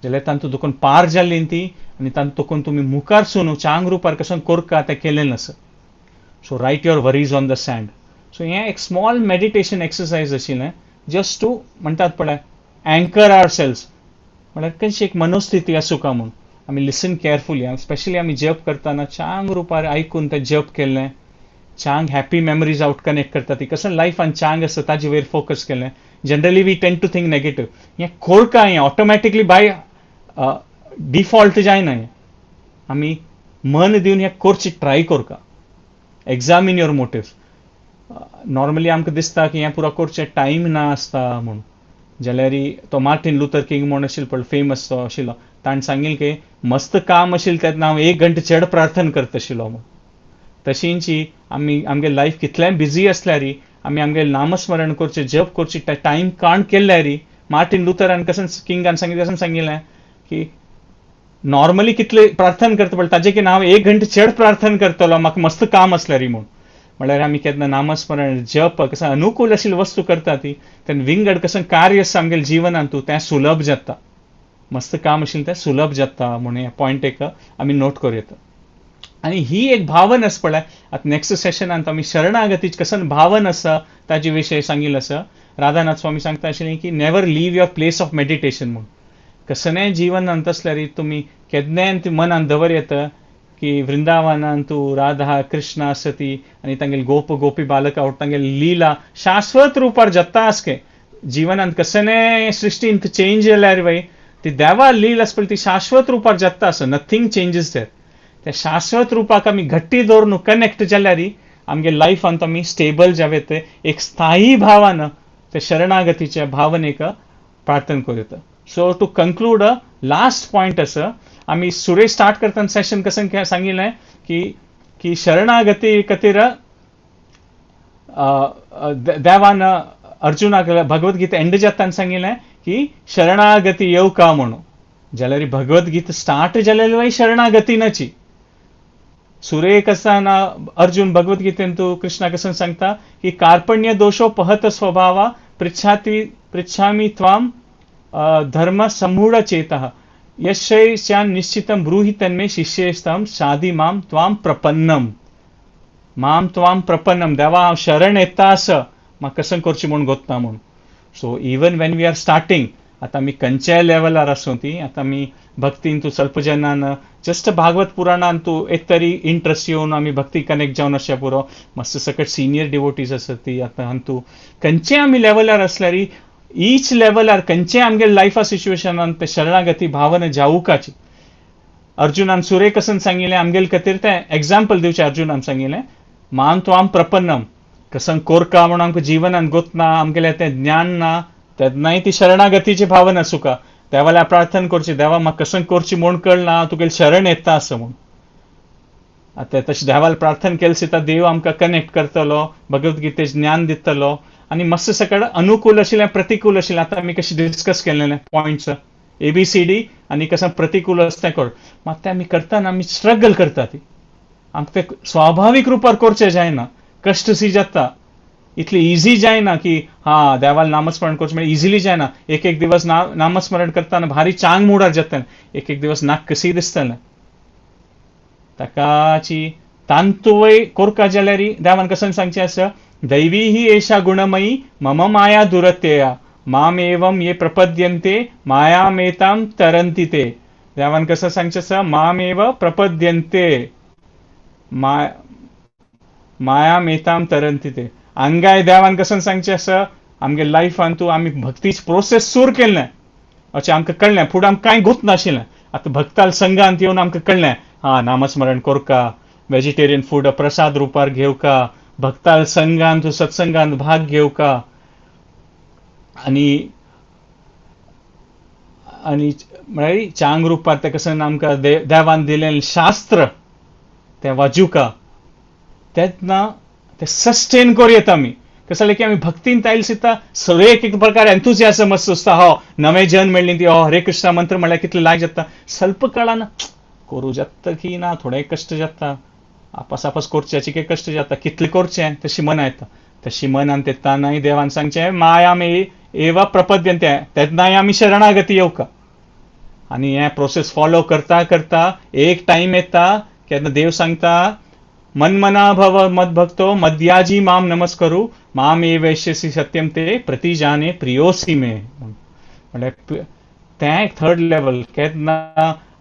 Speaker 1: जाल्यार तांतूं दुखून पार जाल्ली ती आनी तांतूं दुखून तुमी मुखार सून चांग रुपार कसो कोरका तें केलें आसा. So write your worries on the sand. So हें एक स्मॉल मेडिटेशन एक्सरसायज आशिल्लें जस्ट टू म्हणटात पळय अँकर our cells, म्हळ्यार कशी एक मनोस्थिती आसूं का म्हूण आमी लिसन केअरफुली. स्पेशली आमी जप करतना चांग रुपार आयकून तें जप केल्लें, चांग हॅपी मेमरीज आवट कनेक्ट करता ती, कसं लायफान चांग आसता ताजे वयर फोकस केलें. Generally we tend to think negative, हें कोरका हें ऑटोमॅटिकली बाय डिफॉल्ट जायना, हें आमी मन दिवन हें करची ट्राय करका. Examine your motives. Normally आमकां दिसता की हें पुरो करचें टायम ना आसता म्हूण, जाल्यार तो मार्टीन लुथर किंग म्हूण आशिल्लो पळय फेमस तो आशिल्लो, ताणें सांगिल्लें की मस्त काम आशिल्लें तेन्ना हांव 1 घंटे चड प्रार्थना करता आशिल्लो म्हूण. तशींची आमी आमगे लायफ कितलेंय बिजी आसल्यार आमी आमगे नामस्मरण करचें जप करचें ते टायम काण केल्यार मार्टीन लुथरान कशें किंगान सांगिल्लें तशें सांगिल्लें की नॉर्मली कितले प्रार्थना करता पळय ताजे की हांव 1 घंटे चड प्रार्थना करतलो म्हाका मस्त काम आसल्यार म्हूण. म्हणल्यार आमी केन्ना नामस्मरण जप कसं अनुकूल आशिल्ली वस्तू करता ती तेन्ना विंगड कसं कार्य आसता आमगेले जिवनांत तें सुलभ जाता, मस्त काम आशिल्लें तें सुलभ जाता म्हूण हें पॉयंट एक आमी नोट करूं येता. आनी ही एक भावना आसा पळय, आतां नेक्स्ट सेशनांत आमी शरणागतीची कसं भावना आसा ताजे विशय सांगिल्लो आसा. राधानाथ स्वामी सांगता आशिल्लें की never leave your place of meditation म्हूण. कसलेंय जिवनांत आसल्यार तुमी केन्नाय मनांत दवर येता की वृंदावनांतू राधा कृष्ण आसती आनी तांगेले गोप गोपी बालक तांगेली लीला शाश्वत रुपार जत्ता आसके जीवनांत कसने सृश्टींत चेंज जाल्यार वय ती देवा लील आसा पळय ती शाश्वत रुपार जत्ता आसा, नथींग चेंजीस there. त्या शाश्वत रुपाक आमी घट्टी दवरून कनेक्ट जाल्यार आमगे लायफांत आमी स्टेबल जावे, ते एक स्थायी भावान ते शरणागतीच्या भावनेक प्रार्थना करूं येता. So to conclude last point आसा, आमी सुरे स्टार्ट करतना सेशन कसं सांगिल्लें की की शरणागती खातीर देवान अर्जुनाक भगवद्गीता एंड जाताना सांगिल्लें की शरणागती येवका म्हणून, जाल्यार भगवद्गीता स्टार्ट जालेली शरणागतीनाची. सुरे कसाना अर्जुन भगवद्गीतेंतु कृष्णा कसं सांगता की कार्पण्य दोषो पहत स्वभावा पृच्छामि त्वाम धर्म समूढ चेतः यश्चैश्यान निश्चितं ब्रूहि तन्मे शिष्येस्तं शादी माम त्वाम प्रपन्नम. माम त्वाम प्रपन्नम, देवा हांव शरण येता आसा, म्हाका कसं करचें म्हूण गोतना म्हूण. So even when we are starting, आतां आमी खंयच्याय लेवलार आसूं ती, आतां आमी भक्तीन तूं स्वल्प जनान जस्ट भागवत पुराणान तूं एक तरी इंट्रस्ट येवन आमी भक्ती कनेक्ट जावन अशें पुरो, मातसो सकट सिनियर डिवोटीज आसत ती, आतां हातूं खंयच्याय आमी लेवलार आसल्यार ईच लेवलार खंयच्याय आमगे लायफा सिच्युएशनान ते शरणागती भावना जावुकाची. अर्जुनान सुरे कसन सांगिल्लें आमगेले खातीर तें एग्जाम्पल दिवचें. अर्जुनान सांगिल्लें मान त्वाम प्रपन्नम, कसं कोरका म्हणून आमकां जिवनान गोतना, आमगेलें तें ज्ञान ना, तेन्नाय ती शरणागतीची भावना सुका देवाल्या प्रार्थना करची, देवा म्हाका कसं करची म्हूण कळना, तुगेलें शरण येता आसा म्हूण. आतां तशें देवाला प्रार्थना केली सुद्दां देव आमकां कनेक्ट करतलो, भगवद्गीतेचें ज्ञान दितलो आनी मस्त सकळ अनुकूल आशिल्लें प्रतिकूल आशिल्लें. आतां आमी कशें डिस्कस केलेलें पॉयंट्स ABCD आनी कसं प्रतिकूल आसता तें कर, मात तें आमी करतना आमी स्ट्रगल करता, ती आमकां तें स्वाभावीक रुपार करचें जायना, कश्ट सी जाता, इतली इझी जायना की हा देवाला नामस्मरण करचें म्हळ्यार इझिली जायना. एक एक दिवस नामस्मरण करतना भारी चांग मुडार जाता, एक एक दिवस नाक कशी दिसतलें. ताकाची तांतुवय कोरका जाल्यार देवान कसं सांगचें आसा, दैवी ही एषा गुणमयी मम माया दुरत्यया माम एवं ये प्रपद्यन्ते मायामेतां तरंती ते. देवान कसं सांगचें आसा, मामेव प्रपद्यन्ते मायामेतां तरंती ते. हांगाय देवान कसं सांगचें आसा, आमगे लायफान तूं आमी भक्तीच प्रोसेस सुरू केल्लें अशें आमकां कळ्ळें, फुडें आमकां कांय गोत नाशिल्लें. आतां भक्ताल संघांत येवन आमकां कळ्ळें, हा नामस्मरण कोरका, वेजिटेरियन फूड प्रसाद रुपार घेवका, भक्ताल संघांत सत्संगांत भाग घेवका आनी आनी म्हळ्यार चांग रुपार तें कसं आमकां देवान दिलें शास्त्र तें वाजुका, तेन्ना ते सस्टेन करूं येता आमी. कसं जालें की आमी भक्तीन आयल सुद्दां सगळे एक एक प्रकार एन्थुजियाजम आसता, हो नवें जन मेळ्ळी ती, हो हरे कृष्णा मंत्र म्हणल्यार कितलें लायक जाता. स्वल्प काळान करूं जाता की ना, थोडे कश्ट जाता, आपस आपस करचें कितें कश्ट जाता, कितलें करचें तशी मना येता. तशी मनान तेन्नाय देवान सांगचें माया मे एव प्रपद्यन्ते, तेन्नाय आमी शरणागती येवका. आनी हें प्रोसेस फॉलो करता करता एक टायम येता केन्ना देव सांगता मनमना भव मद्भक्तो मद्याजी माम नमस्करु माम एवैष्यसि सत्यम ते प्रतिजाने प्रियोसी मे. म्हणल्यार तें एक थर्ड लेवल. केन्ना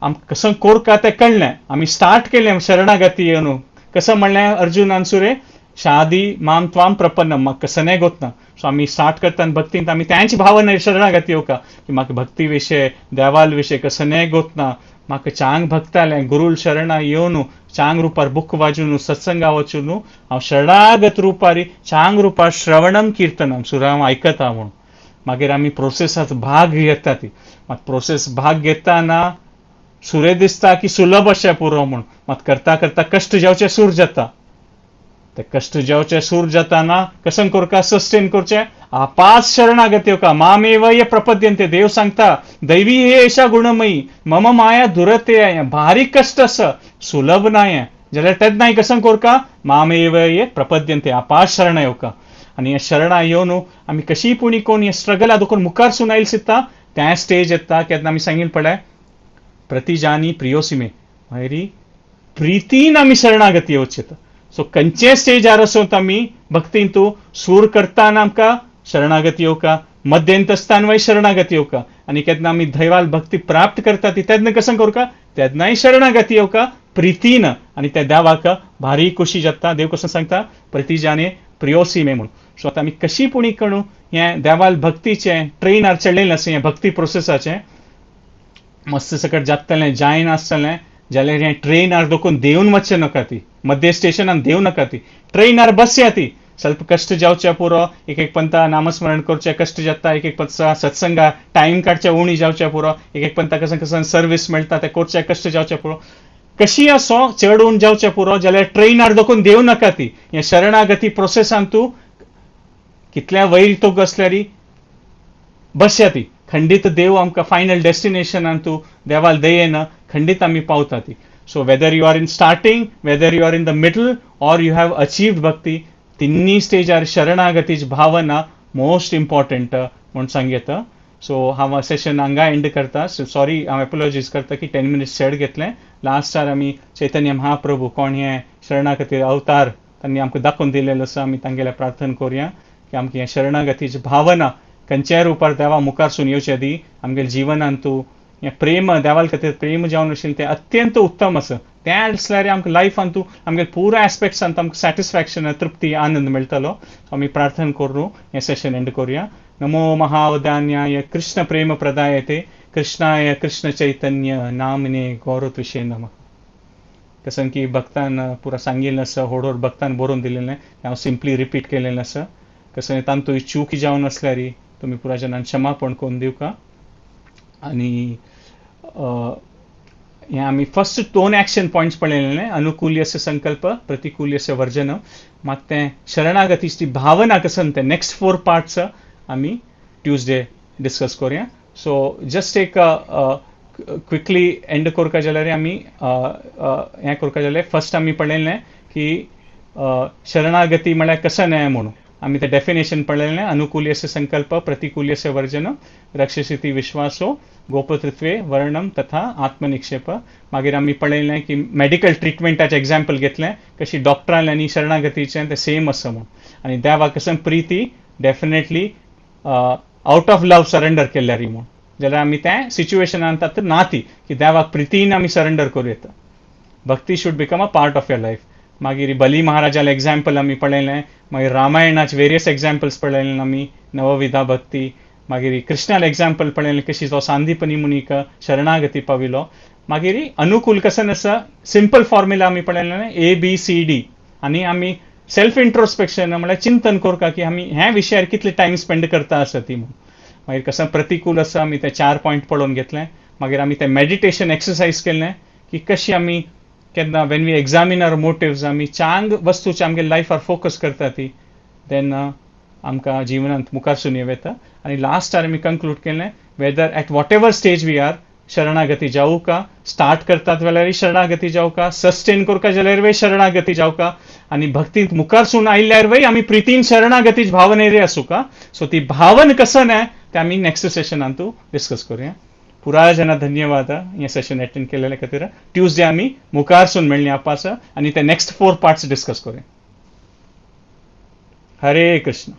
Speaker 1: आमकां कसं कोरका तें कळ्ळें, आमी स्टार्ट केलें शरणागती येवन, कसं म्हणलें अर्जुनान सुरे शादी माम त्वाम प्रपन्नम, म्हाका कसं गोतना. सो आमी स्टार्ट करतना भक्तींत आमी तेंच भावना शरणागती येवका की म्हाका भक्ती विशय देवाल विशय कसं गोतना, म्हाका चांग भक्तालें गुरुल शरणा येवन चांग रुपार बुक वाजून सत्संगा वचून हांव शरणागत रुपारी चांग रुपार श्रवणम कीर्तनम सुरा हांव आयकता म्हूण. मागीर आमी प्रोसेसात भाग घेता ती, मात प्रोसेस भाग घेताना सुरे दिसता की सुलभ अशें पुरो म्हूण, मात करता करता कश्ट जावचें सूर जाता. ते कश्ट जावचें सूर जाताना कसं कोरका सस्टेन करचें, आपास शरणागत येवका मामेव ये प्रपद्यन्ते. देव सांगता दैवी हे एषा गुणमयी मम माया दुरते, भारी कश्ट आसा सुलभ ना हें, जाल्यार तेन्नाय कसं कोरका मामेव ये प्रपद्यन्ते आपास शरणा येवका. आनी हे शरणा येवन आमी कशी पुणी कोण हे स्ट्रगला दुखून मुखार सून आयल सित्ता त्या स्टेज येता केन्ना आमी सांगील पळय प्रतिजानी प्रियोसी मे, मागीर प्रितीन आमी शरणागती येवचें. सो खंयचे स्टेजार आसूं आमी भक्तीन तूं सूर करताना आमकां शरणागती येवका, मध्यंतस्थान वय शरणागती येवका, आनी केन्ना आमी दैवाल भक्ती प्राप्त करता ती तेन्ना कसं करूका तेन्नाय शरणागती येवका प्रितीन आनी त्या देवाक भारी खोशी जाता. देव कसो सांगता प्रति जाने प्रियोसी मे म्हणून. सो आतां आमी कशी पुणी कणू हें देवाल भक्तीचें ट्रेनार चडलेलें आसा, हें भक्ती प्रोसेसाचें मस्त सकट जातलें जायनासतलें जाल्यार हें ट्रेनार दोकून देवन वचचें नाका, ती मध्य स्टेशनान देव नाका, ती ट्रेनार बसया, ती ಸ್ವಲ್ಪ कश्ट जावचे पुरो, एक एक पंथा नामस्मरण करचें कश्ट जाता, एक एक पंथा सत्संगा टायम काडचे उणी जावचे पुरो, एक एक पंथा कसं कसं सर्वीस मेळटा तें करचें कश्ट जावचें पुरो, कशी असो चड उण जावचें पुरो जाल्यार ट्रेनार दोकून देव नाका. ती हें शरणागती प्रोसेसान तूं कितल्या वयर तूं आसल्यार बसया, ती खंडीत देव आमकां फायनल डेस्टिनेशनान तूं देवाल दयेन खंडीत आमी पावता ती. So whether you are in starting, whether you are in the middle or you have achieved bhakti, तिन्ही स्टेजार शरणागतीची भावना मोस्ट इम्पॉर्टंट म्हूण सांगता. सो हांव सेशन हांगा एंड करता. सो सॉरी, हांव एपोलॉजीज करता की 10 मिनिट्स चड घेतलें. लास्टार आमी चैतन्य महाप्रभू कोण हे शरणागती अवतार तांणी आमकां दाखोवन दिलेलो आसा, आमी तांगेलें प्रार्थना करुया की आमकां हें शरणागतीची भावना खंयच्याय रुपार देवा मुखारसून येवचे दी. आमगेल्या जिवनांत तूं हें प्रेम देवाल खातीर प्रेम जावन आशिल्लें तें अत्यंत उत्तम आसा. तें आसल्यार आमकां लायफान तूं आमगे पुरो एस्पेक्ट्सान आमकां सॅटिस्फॅक्शन, तृप्ती, आनंद मेळटलो. आमी प्रार्थना करून हें सेशन एंड करुया. नमो महावदान्याय कृष्ण प्रेम प्रदायते कृष्णाय कृष्ण चैतन्य नामने गौरत्विषे नमः. कसं की भक्तान पुरा सांगिल्लें आसा, होडोर भक्तान बरोवन दिलेलें, हांव सिंपली रिपीट केलेलें आसा. कसं तांतूय चूक जावन आसल्यार तुमी पुरा जनान क्षमापण करून दिवका. आनी हें आमी फर्स्ट दोन एक्शन पॉयंट्स पळयलेले, अनुकूल्यस्य संकल्प, प्रतिकूल्यस्य वर्जन. मात तें शरणागतीची ती भावना कसं तें नेक्स्ट फोर पार्ट्स आमी ट्युजडे डिस्कस करुया. सो जस्ट एक क्विकली एंड करपा जाल्यार आमी हें करपा जाल्यार फर्स्ट आमी पळयलें की शरणागती म्हळ्यार कसं न्हय म्हणून आमी तें डेफिनेशन पळयलें. अनुकूल्यस्य संकल्प, प्रतिकूल्यस्य वर्जन, रक्षसिति विश्वासो, गोपतृत्वे वर्णम तथा आत्मनिक्षेप. मागीर आमी पळयलें की मेडिकल ट्रिटमेंटाचें एग्जाम्पल घेतलें, कशी डॉक्टरान आनी शरणागतीचें तें सेम आसा म्हणून. आनी देवाक कसं प्रिती definitely out of love surrender केल्यार म्हणून जाल्यार आमी त्या सिच्युएशनान तातूंत ना ती की देवाक प्रितीन आमी सरेंडर करूं येता. Bhakti should become a part of your life. मागीर बली महाराजाले एग्जाम्पल आमी पळयलें. मागीर रामायणाचे वेरियस एग्जाम्पल्स पळयलें आमी, नवविधा भक्ती. मागीर कृष्णाले एग्जाम्पल पळयलें, कशी तो सांदीपनी मुनीक शरणागती पाविलो. मागीर अनुकूल कसं आसा सिंपल फॉर्म्युला आमी पळयलें, ए बी सी डी. आनी आमी सेल्फ इंट्रोस्पेक्शन म्हळ्यार चिंतन करता की आमी ह्या विशयार कितले टायम स्पेंड करता आसा ती म्हणून. मागीर कसं प्रतिकूल आसा आमी ते चार पॉयंट पळोवन घेतले. मागीर आमी ते मेडिटेशन एक्सरसायज केलें की कशी आमी केन्ना when we examine our motives, आमी चांग वस्तूचे आमगे लायफार फोकस करता ती, देन आमकां जिवनांत मुखारसून येवं येता. आनी लास्टार आमी कंक्लूड केलें, whether at whatever stage we are, शरणागती जावका, स्टार्ट करतात जाल्यार शरणागती जावका, सस्टेन करता जाल्यार शरणागती जावका, आनी भक्तींत मुखारसून आयल्यार वय आमी प्रितीन शरणागती भावनेरे आसूका. सो ती भावन कसं न्हय ते आमी नेक्स्ट सेशनांत डिस्कस करूया. पुराय जना धन्यवाद हें सेशन अटेंड केलेले खातीर. ट्युजडे आमी मुखारसून मेळ्ळी आपास आनी ते नेक्स्ट फोर पार्ट्स डिस्कस करूया. हरे कृष्ण.